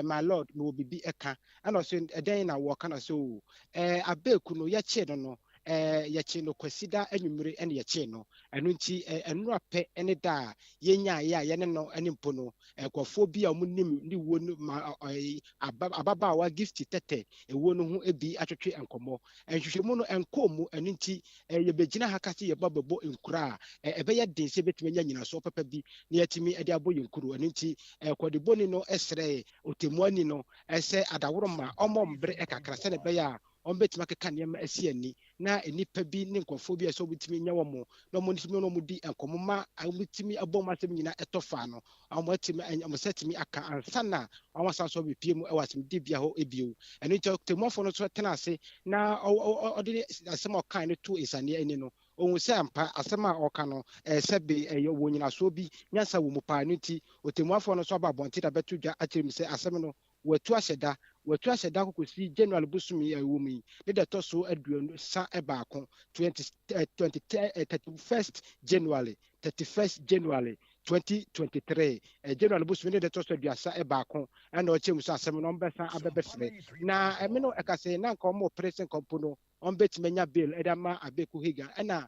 my lord, mewɔ biribi ɛka. Ɛna ɔsɛ ɛdɛn na wɔka? Na ɔsɛ o, Abeeku no yɛkyee no no, yɛkyee no Kwasida anwummere ɛna yɛkyee no, ɛno nti ɛnora pɛ ne da a yɛnyaeɛ a yɛne no ne mpo no nkurɔfoɔ bi a wɔnim ne wuo no ma ababaawa Gifty Tɛtɛ ewuo no ho bi atwetwe nkɔmmɔ. Nhwehwɛmu no ɛnkɔɔ mu, ɛno nti yɛbɛgyina ha ka sɛ yɛba bɛbɔ nkuro a, ɛbɛyɛ den sɛ yɛbɛtumi anya nyinasoɔ papa bi na yɛatumi de abɔ yɛn kuro. Ɛno nti kwadibɔni no srɛɛ ɔtɛmmuani no sɛ adaworoma ɔmmɔ mbere kakra sɛdeɛ ɛbɛyɛ a wɔbɛtumi akeka nneɛma asi ani na nnipa bi ne nkurɔfoɔ bi a ɛsɛ wɔtumi nya wɔn na wɔtumi ne wɔn di nkɔmmɔ ma wɔtumi bɔ wɔn asɛm nyinaa ɛtɔ fa no, wɔatumi wɔn nsa atumi aka ansa na wɔn asan so abɛpie mu wɔ asɛmdibea hɔ bio. Ɛno nti ɔtɛmmuafoɔ no nso tena ase na ɔde asɛm a ɔkae no to nsaneɛ ani no, ɔhu sɛ ampa asɛm a ɔka no ɛyɛ sɛ be ɛyɛ wɔ nyinasoɔ bi, nyansa wɔ mu paa. Ɛno nti ɔtɛmmuafoɔ no nso aba abɔnten de abɛto dwa akyerɛ mu sɛ asɛm no Wɔatu ahyɛ da. Wɔatu ahyɛ da kɔkɔsi January bosome yi a yɛwɔ mu yi ne da ɛtɔ so 31, 20, 31st January, 31st January 2023. January bosome ne da ɛtɔ so 31 ɛna ɔkyerɛ mu sɛ asɛm no wɔbɛsan abɛbɛfrɛ. Na ɛme no ɛka sɛ na nka wɔn repere sɛ nka mpo no wɔbɛtumi anya bail de ama Abeku Hagan ɛna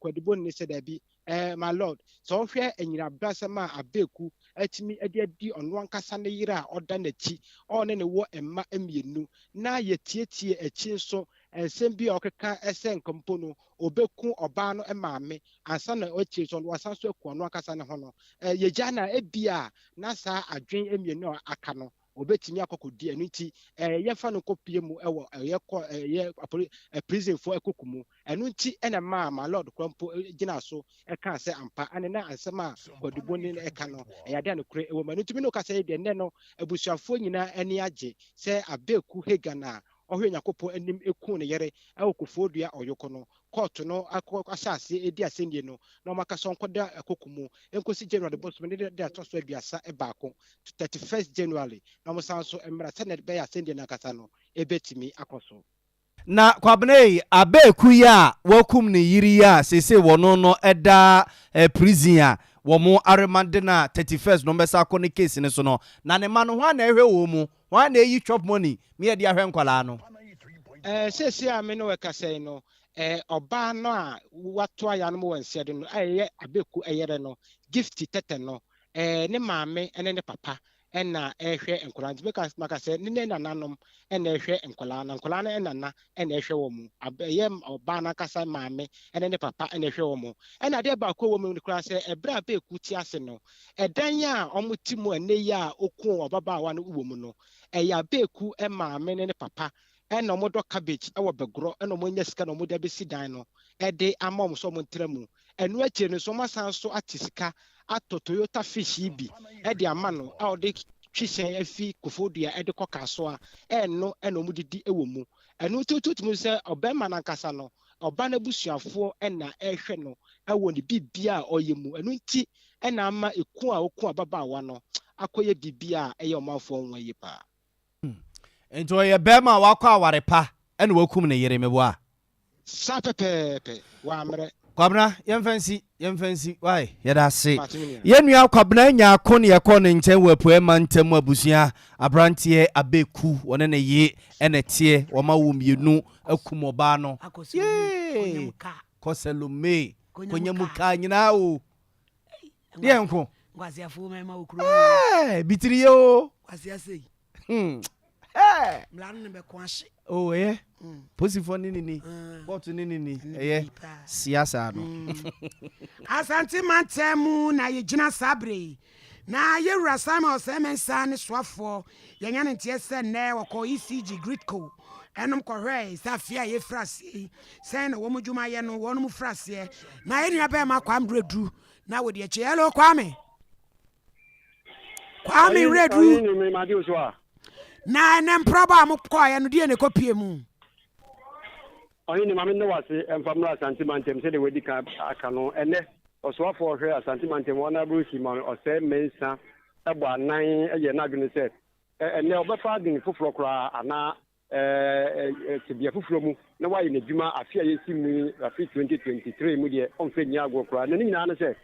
Kwadiboni no sɛ daabi. Eh, my lord, sɛ wohwɛ anyirabrasɛm a Abeku atumi de adi ɔno ankasa ne yere a ɔda n'akyi, a ɔne no wɔ mma mmienu, na yɛtietie akyi nso nsɛm bi a ɔkeka sɛ nka mpo no ɔbɛku ɔbaa no maame ansa na akyiri nso wasan nso aku ɔno ankasa ne ho no, eh, yɛgya no a, ebia na saa adwene mmienu a aka no Obetumi akɔ akɔdi ɛno nti ɛɛ yɛmfa no nkɔpue mu wɔ ɛyɛ kɔ ɛyɛ apoli ɛ prisonfoɔ ɛkoko mu. Ɛno nti ɛna ɛmaa my lord koraa mpo gyinaa so ɛkaa sɛ ampa ɛne na nsɛm a kwaduboni no ɛka no ɛyɛ adeɛ a nokorɛ ɛwɔ mu. Ɛno nti me ne wo kasa yi deɛ nnɛ no abusuafoɔ nyinaa ani agye sɛ Abeku Hagan a ɔhwɛ Onyankopɔn anim kuu ne yere wɔ Kofoɔdua Ɔyoko no kɔɔto no akɔ ahyɛ aseɛ redi asɛnnie no na wɔaka sɛ ɔnkɔda akoko mu nkɔsi January bosome ne da ɛtɔ so 31, 31st January, na wɔsan nso mmra sɛdeɛ ɛbɛyɛ asɛnnie no ankasa no ɛbɛtumi akɔ so. Na Kwabena ei, Abeku yi a wakum ne yere yi a seesei wɔno no da prison a wɔn aremande no a 31st no wɔbɛsan akɔ ne case no so no, na ne mma no hwan na ɛhwɛ wɔn mu? Hwan na eyi chop money me yɛde ahwɛ nkwadaa no? Eh, seesei a me ne wo rekasa yi no, eh, ɔbaa no a watoa yɛanom wɔ nseɛ do no, a ɛyɛ Abeku yere no, Gifty Tɛtɛ no, eh, ne maame ne ne papa na ɛrehwɛ nkwadaa no. Nti mɛka maka sɛ ne ne nananom na ɛrehwɛ nkwadaa no, na nkwadaa no nana na ɛrehwɛ wɔn. Ɛyɛ ɔbaa no ankasa maame ne ne papa na ɛrehwɛ wɔn. Ɛna adeɛ baako a ɛwɔ mu no koraa sɛ, ɛberɛ a Abeku te ase no, Ɛdan a wɔte mu ɛnnɛ yi a okuu ɔbabaawa no wɔ mu no, ɛyɛ Abeku maame ne ne papa na wɔdɔ cabbage wɔ Bɛgorɔ na wɔanya sika na wɔde abɛsi dan no de ama wɔn sɛ wɔntra mu. Ɛno akyire no nso wɔasan nso ate sika atɔ Toyota Fish yi bi de ama no a ɔde twe hyɛn afi Koforidua de kɔ Kasoa, ɛno na wɔdidi wɔ mu. Ɛno nti wotumi hu sɛ ɔbarima no ankasa no, ɔba no abusuafoɔ na ɛrehwɛ no wɔ ne biribiara a ɔyɛ mu. Ɛno nti na ama eku a oku ababaawa no akɔyɛ biribi a ɛyɛ ɔmanfoɔ nwonwa yie paa. Nti ɔyɛ bɛɛma a wakɔ aware pa ɛna wakum ne yere meboa? Saa pɛpɛɛpɛ, wammrɛ. Kwabena yɛmfa nsi yɛmfa nsi wai yɛda ase. Mate me nua. Yɛn nua Kwabena Nyarko ne yɛkɔɔ ne nkyɛn wɔ Apueɛ mantam mu abusua abranteɛ Abeku wɔne ne ye ɛna ɛteɛ wɔn awo mmienu akum ɔbaa no yee kɔ Salome kɔnya mu kaa nyinaa o. Deɛ nko. Nkwaseafoɔ mmarima wɔ kurom. Ɛɛ bitiri yɛ o. Kwasea sei. Hmm. Ɛɛ. Mmara no ne bɛko ahye. O ɛyɛ. Hmm. Posifoɔ ne ne ni. Hmm. Kɔɔto ne ne ni. Ɛyɛ siasa no. Hmm. Asante mantam mu na yɛgyina saa bere yi. Na yɛwura Simon Osei Mensah ne soafoɔ yɛnya ne nteɛ sɛ nnɛ wɔkɔ ECG Gridco ɛnom kɔhwɛe sɛ afei a yɛfiri aseɛ yi sɛn na wɔn dwuma yɛ no wɔn mu firi aseɛ na yɛn nua bɛrima Kwame Wiredu na wɔdi akyi. Hello Kwame. Kwame Wiredu. Na ɛnɛ mprɔbɔ a mokɔɔyɛ no deɛ na ɛkɔpie mu? Ɔhene, ma mennɔ w'ase mfa mmra Asante mantam sɛdeɛ wadi kan aka no. Ɛnnɛ, ɔsoafoɔ a ɔhwɛ Asante mantam, Honourable Simon Osei Mensah bɔ anan yɛ n'adwene sɛ ɛnnɛ ɔbɛfa adwene foforɔ koraa anaa. Tebea foforɔ mu na wayɛ n'adwuma afe a yɛsi mu yi, afe 2023 mu deɛ, ɔmfa nni agorɔ koraa. Na ne nyinaa ne sɛ,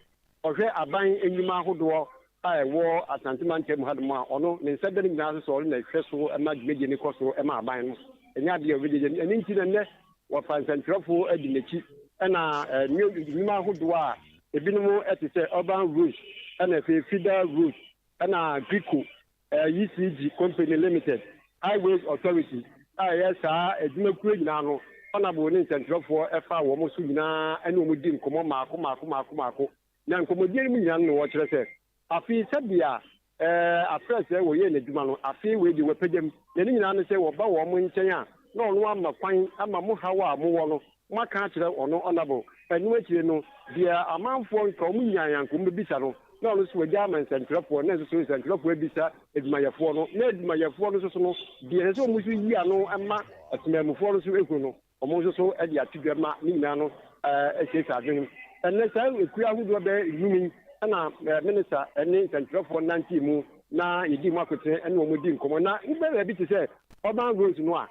ɔhwɛ aban nnwuma ahodoɔ a ɛwɔ Asante mantam mu hanom a, ɔno ne nsa da ne nyinaa so sɛ ɔno na ɛhwɛ so ma dwumadie no kɔ so ma aban no. Ɛnyɛ adeɛ a ɔbɛgyagya. Ɛno nti na nnɛ wɔfa nsɛntwerɛfoɔ adi n'akyi ɛna nnwuma ahodoɔ a ebinom te sɛ Urban Roads ɛna afei Feeder Roads ɛna Gridco ECG Company Limited, Highways Authority a ɛyɛ saa adwumakuo nyinaa no, Honourable ne nsɛntwerɛfoɔ fa wɔn so nyinaa ne wɔn di nkɔmmɔ mmaako mmaako mmaako mmaako. Na nkɔmmɔdie no mu nyinaa no na wɔkyerɛ sɛ afei sɛdeɛ aprɛsɛ wɔyɛɛ n'adwuma no, afei wei deɛ wɔapagya mu. Na ne nyinaa ne sɛ wɔba wɔn nkyɛn a na ɔno ama kwan ama mo haw a mowɔ no moaka akyerɛ ɔno Honourable. Ɛno akyire no deɛ amanfoɔ nka wɔn nyaeɛ anka wɔbɛbisa no, na ɔno nso wagya ama nsɛntwerɛfoɔ, na nso so nsɛntwerɛfoɔ abisa adwumayɛfoɔ no, na adwumayɛfoɔ no nso so no, deɛ ɛsɛ sɛ wɔn nso yi ano ma atemammufoɔ no nso hu no, wɔn nso so de ato dwa ma ne nyinaa no asiesie adwene mu. Ɛnnɛ saa ekuo ahodoɔ bɛyɛ nnum yi na minista ne nsɛntwerɛfoɔ nantee mu na yɛdii mu akotene ne wɔn dii nkɔmmɔ. Na wobɛ baabi te sɛ Urban Roads no a,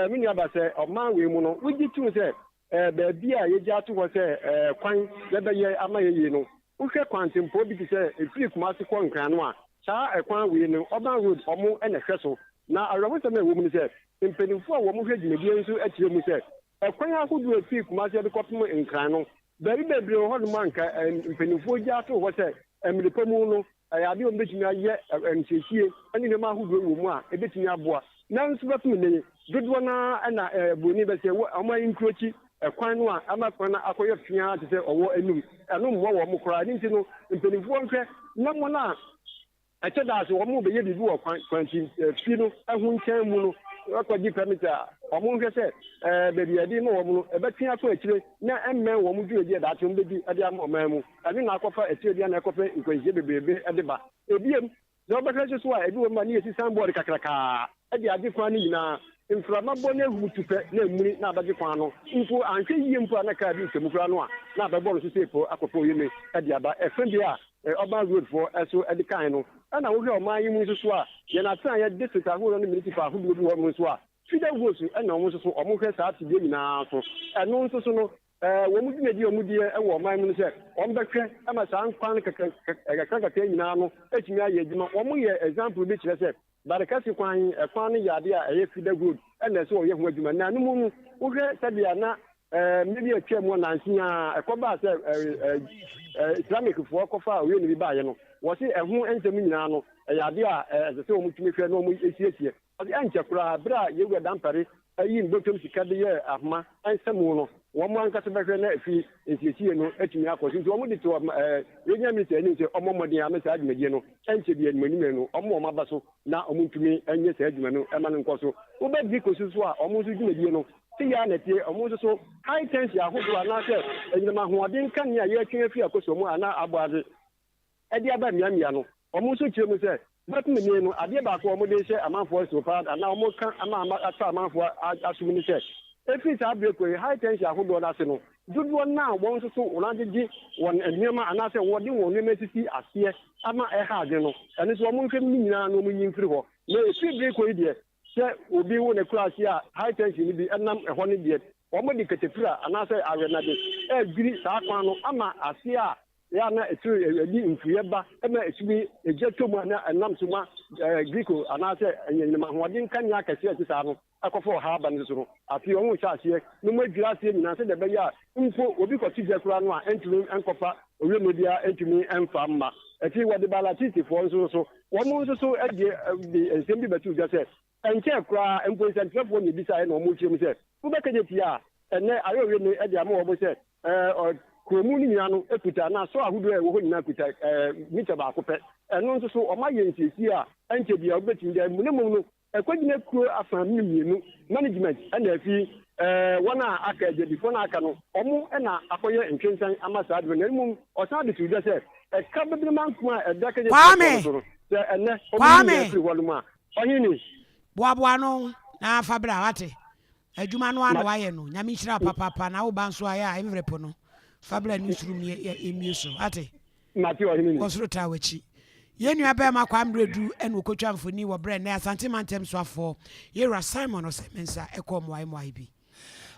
me nuaba sɛ ɔman wei mu no, wogye tom sɛ Baabi a yɛagya ato hɔ sɛ kwan yɛbɛyɛ ama yɛ yie no, wohwɛ kwantempɔn bi te sɛ ɛfiri Kumasi kɔ Nkran no a, saa ɛkwan wei no, Urban Road, wɔn na ɛhwɛ so. Na awerɛhosɛm a ɛwɔ mu ne sɛ, mpanimfoɔ a wɔhwɛ dwumadie yi nso kyerɛ mu sɛ, ɛkwan ahodoɔ a ɛfiri Kumasi de kɔpem Nkran no, baabi bebree wɔ hɔnom a anka mpanimfoɔ gya too hɔ sɛ mmere pa mu no, Ɛyɛ ade a wɔbɛtumi ayɛ nsiesie ne nneɛma ahodoɔ wɔ mu a ɛbɛtumi aboa. Nanso bɛpem nnɛ yi, dodoɔ no ara na buroni bɛsɛ wɔn ankurokyi kwan no a ama kwan no akɔyɛ feaa te sɛ ɔwɔ anum. Ɛno mmoa wɔn koraa. Ɛno nti no, mpanimfoɔ nhwɛ na wɔn a ɛkyɛ da ase wɔrebɛyɛ biribi wɔ kwan kwantifi no ho nkyɛn mu no akɔgye permit a, wɔnhwɛ sɛ baabi a yɛde rema wɔn no, ɛbɛtwe akɔ akyire na ɛmmɛn wɔn dwumadi a daakye wɔbɛdi de ama ɔman mu. Ɛno na akɔfa akyire bi a na ɛkɔpɛ nkwanhyia bebrebe de ba. Ebiem, sɛ wobɛhwɛ nso so a, ebi wɔ mu a na yɛsi signboard kakrakaa de agye kwan no nyinaa. Mframa bɔ na ahum tu pɛ na amuni na abɛgye kwan no. Mpo anhwɛ yie mpo a na kaa bi retwa mu koraa no a, na abɛbɔ no so sɛ po akɔpɛ oyeme de aba. Ɛfa bi a Urban Road foɔ so de kae no. Ɛna wohwɛ ɔman yi mu nso so a, yɛn atenaeɛ district ahodoɔ ne municipal ahodoɔ bi wɔ hɔnom nso a, feeder roads na wɔn nso so wɔhwɛ saa tebea nyinaa so. Ɛno nso so no, Wɔn dwumadi a wɔdi wɔ ɔman mu ne sɛ wɔbɛhwɛ ma saa nkwa no nkakrankakra nyinaa no atumi ayɛ adwuma. Wɔyɛ example bi kyerɛ sɛ Barekɛse kwan, kwan no yɛ adeɛ a ɛyɛ feeder road na ɛsɛ wɔyɛ ho adwuma. Na ɛno mu no, wohwɛ sɛdeɛ na mmere bi a atwa mu nanse yi ara ɛkɔbaa sɛ Islamicfoɔ kɔfaa owieni bi baeɛ no, wɔse ɛho nsɛm nyinaa no ɛyɛ adeɛ a ɛsɛ sɛ wɔtumi hwɛ na wɔsiesie. Ɔse ɛnkyɛ koraa bere a Yewura Dampare yii ne bɔtɔm sika de yɛɛ ahoma nsamu no, wɔn ankasa bɛhwɛ na afi nsiesie no atumi akɔ so. Nti wɔn de too Regional Minister anim sɛ ɔmmɔ mmɔden ama saa dwumadie no ɛnkyɛ biara animuanimu no wɔmma wɔn aba so na wɔn ntumi nyɛ saa adwuma no ma no nkɔ so. Woba Griko so nso a wɔn nso dwumadie no sei ara na ɛteɛ, wɔn nso so high tension ahodoɔ anaasɛ anyinam ahoɔden nkanea a yɛretwe afiri akɔsua mu anaa aboadze de aba mmeammea no, wɔn nso kyerɛ mu sɛ, Bɛpemene no, adeɛ baako a wɔde rehyɛ amanfoɔ nsow paa anaa wɔreka ama ama atɔ amanfoɔ asom ne sɛ, ɛfiri saa berɛ kɔ yi, high tension ahodoɔ no ase no, dodoɔ no a wɔn nso so wɔn agyegye wɔn nneɛma anaasɛ wɔde wɔn nneɛma asisi aseɛ ama ɛha adwene no, ɛno nso wɔnhwɛ mu ne nyinaa na wɔnyi mfiri hɔ. Na ɛfiri berɛ kɔ yi deɛ, sɛ obi wo ne kuraase a high tension no bi nam ɛhɔ no deɛ, wɔde katapira anaasɛ awɛnade redwiri saa kwan no ama aseɛ a Yɛ a na ɛtumi ɛde mfuiɛ ba ma ɛtumi gya tɔ mu a na ɛnam so ma gliko anaasɛ anyinam ahoɔden nkanea akɛseɛ a ɛte saa no kɔfa ɔhaw aba no nso so no, afei wɔn rehyɛ aseɛ na wɔadwira aseɛ nyinaa sɛdeɛ ɛbɛyɛ a mpo obi kɔto gya koraa no a ɛntumi nkɔfa owiyammoɔ biara ntumi mfa mma. Afei wɔde baa Latisifoɔ nso so, wɔn nso so de de nsɛm bi bɛtoo dwa sɛ ɛnkyɛɛ koraa mpo nsɛntwerɛfoɔ na ɛbisaeɛ na wɔrekyerɛ mu sɛ wobɛkagye tia a ɛnnɛ ayɛ owiyammoɔ de ama wɔn sɛ Kurow mu no nyinaa no kuta, anaa sɔɔ ahodoɔ a ɛwɔ hɔ nyinaa kuta mita baako pɛ. Ɛno nso so, wɔayɛ nsiesie a ɛnkyɛ biara wobɛtumi de amu. Na mmom no, ɛkɔgyina kuro afã no mmienu, management ɛna afi wɔn a aka, adwadifoɔ no a aka no, wɔn na akɔyɛ ntwentwɛn ama saa adwuma no. Na mmom, ɔsan de too dwa sɛ, ɛka Bebirema nko a ɛda Kegyetiafoɔ no so no, sɛ ɛnnɛ wɔyi nyinaa firi hɔnom a, ɔhene. Boaboa ano na fa bra, wate? Adwuma no ara na wayɛ no. Nyame nhyira wo papaapa na wo ba nso ayɛ a envelope no fa bra newsroom na yɛmmue so. Wate? Mate ɔhene ni. Kɔ soro taa w'akyi. Yɛn nua barima Kwame Bredu na ɔkɔtwa mfoni wɔ berɛ nnɛ Asante Mantam soafoɔ Yewura Simon Osei Mensah kɔɔ mmoae mmoae bi.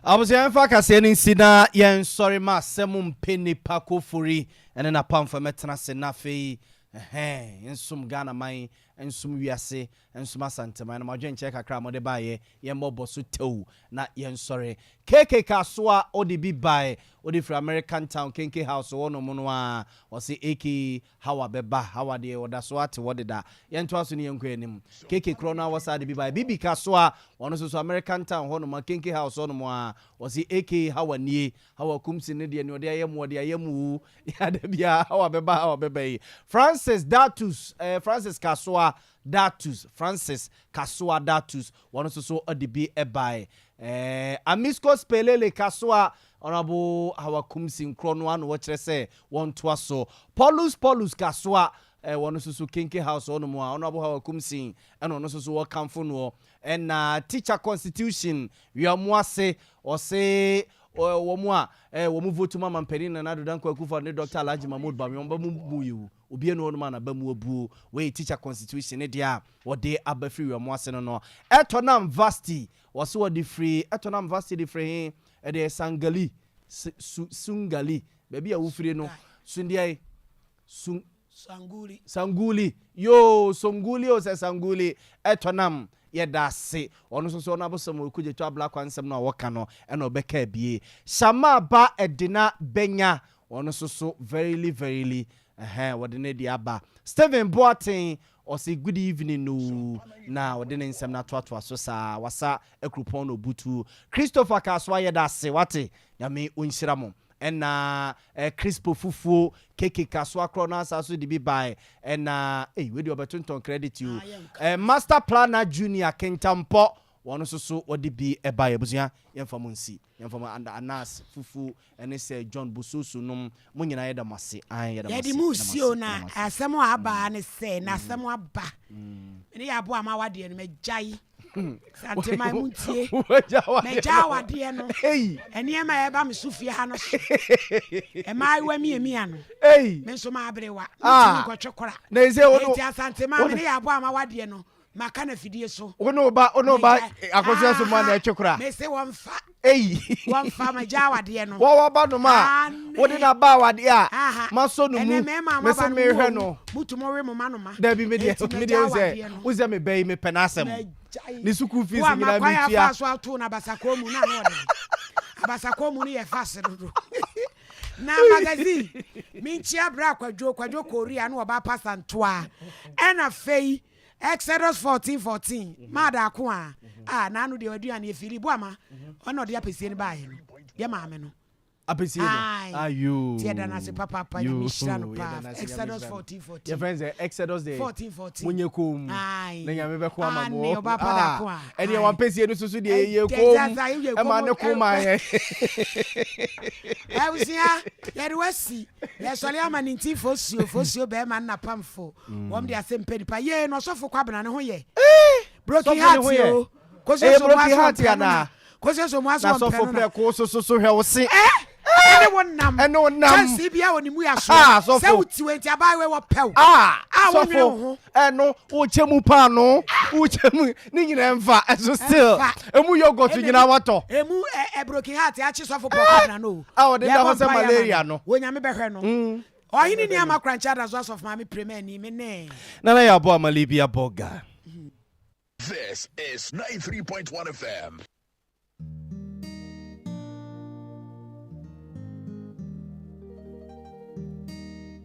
Abusua yɛmfa kaseɛ no nsi na yɛnsɔre ma asɛm mpɛ nipa Kofori ne n'apamfo mmɛtena ase na afei ɛhɛn nsom Ghana man nsom wiase nsom Asanteman no mo adwenkyerɛ kakra a mode baeɛ yɛmmɔ bɔ so tɛw na yɛnsɔre KK Kasoa ɔde bi bae ɔde firi American Town Kenke House hɔ nom no ara ɔse AK Hawa bɛba, Hawa deɛ ɔda so ara te hɔ deda. Yɛntoa so ne yɛnkɔ anim. KK korɔ no ara wɔsaa de bi baeɛ. Bibi Kasoa, ɔno nso so American Town hɔ nom, Akenke House hɔ nom ara, ɔse AK Hawa nie. Hawa Kumsi no deɛ nea ɔde ayɛ mo ɔde ayɛ mo oo. Yɛ da biara Hawa bɛba Hawa bɛba yi. Francis Datus, eh, Francis Kasoa Datus, Francis Kasoa Datus, ɔno nso so ɔde bi baeɛ. Eh, Amisco Spelele Kasoa, Honourable Hawa Kumsi nkorɔ no ara na wɔkyerɛ sɛ wɔntoa so. Paulus Paulus Kasoa, eh, wɔno nso so Kenke House hɔnom a Honourable Hawa Kumsi ɛna ɔno nso so wɔkamfo noɔ. Ɛna Teacher Constitution, Wiamoase, ɔse wɔn a eh, wɔn vote ma Mampanin Nana Addo Dankwa Akufo-Addo ne Doctor Alhaji Mahmood Bawumia wɔn ba mu bu yɛ obi enu hɔnom a n'aba mu abuo. Wei Teacher Constitution ne deɛ a wɔde aba firi Wiamoase no no. Ɛtɔnam Vasti, wɔse wɔde firi, Ɛtɔnam Vasti de firi he? Ɛdeɛ Sangali, su, Sungali, baabi a wofiri no, Sundeɛ, Sun, Sanguli. Sanguli, yoo, Songuli o sɛ Sanguli, ɛtɔ nam, yɛda ase. Ɔno nso so ɔno abosom wɔ Kogyeto Ablakwa nsɛm no a wɔka no ɛna ɔbɛka abie. Shama ba Edina Benya, ɔno nso so verily verily, ɛhɛn, wɔde ne deɛ aba. Stephen Boateng, ɔse good evening oo, na ɔde ne nsɛm no atoatoa so saa, wasa Akuropɔn na obutu. Christopher Kasoa yɛda ase wate Nyame onhyira mo. Ɛna eh Crispo fufuo keke Kasoa korɔ no asa so de bi bae ɛna ei wei deɛ ɔbɛtontɔn credit o eh Master Planner Junior Kintampɔ wɔn nso so wɔde bi bae abusua yɛmfa mo nsi yɛmfa mo and Anas fufuo ɛne Sir John Bososo nom mo nyinaa yɛda mo ase ae yɛda mo Yɛde ase mo yɛda mo si o ase yɛda na mo ase. asɛm a aba ara ne sɛ na asɛm aba me ne yɛ aboa ama awadeɛ no magyae. Santeman mu ntie. Magya awadeɛ no. Nneɛma a ɛba me so fie ha no so. Mmaayewa miamia no. Me nso maaberewa. Mentumi nkɔtwe kora. Enti Asanteman me ne yɛ aboa ama wadeɛ no. Maka no afidie so. Wo ne wo ba wo ne wo ba akosua so mu a na ɛtwe kora. Mese wɔmfa. Ei. Wɔmfa magya awadeɛ no. Wɔ waba nom a wode no aba awadeɛ a masɔ no mu mese mehwɛ no. Mutum we mo ma no ma. Dabi me deɛ me deɛ sɛ wo sɛ me bɛ yi mepɛ n'asɛm. Ne sukuu fees nyinaa metua. Wo afa so ato no abasakɔɔ mu na ano ɔden. Abasakɔɔ mu no yɛ fast dodo. Na magazine menkyia bra kwadwo kwadwo korea na ɔba pasa ntoa ɛna fei Exodus 14 14 maa daako a a n'ano deɛ aduane efiri bo ama ɔna ɔde apɛsie no baayɛ no yɛ maame no. Apɛsie no ayo. Ti ɛda n'ase papaapa nyame hyira no paa Exodus 14 14. Yɛ fɛn sɛ Exodus de 14 14. Mo nye koom na nyame bɛ ko ama mo. Aane ɔba pa daako a. Ɛdeɛ wɔn apɛsie no soso deɛ yɛ koom ɛma ne ko ma yɛ. Abusua yɛde wasi yɛsɔre ama ne nti fosuo fosuo bɛrima nna pamfo. Wɔn de asɛm pɛ nipa. Yee na ɔsɔfo Kwabena ne ho yɛ. Broken heart o. Ɛyɛ broken heart anaa? Kosiesie mu aso wɔn pɛ no na. Na sɔfo prɛko so so so hwɛ wo se. Ɛne wo nam. Ɛne wo nam. Kyɛnse bi a wɔ ne mu yɛ aso. Sɛ wo ti wɔ nti abaayewa wɔ pɛw. A wɔnwene wo ho. Ɛno wokyɛ mu paano wokyɛ mu ne nyinaa mfa ɛso still emu yogurt nyinaa watɔ. Emu ɛ broken heart akye sɔfo pɔ Kwabena no. A wɔde da hɔ sɛ malaria no. Wɔ nyame bɛhwɛ no. Ɔhene ni ama korankye adaso asɔfo maame prema ani me ne. Nana yɛ aboa ma Libya bɔ ga. This is 93.1 FM.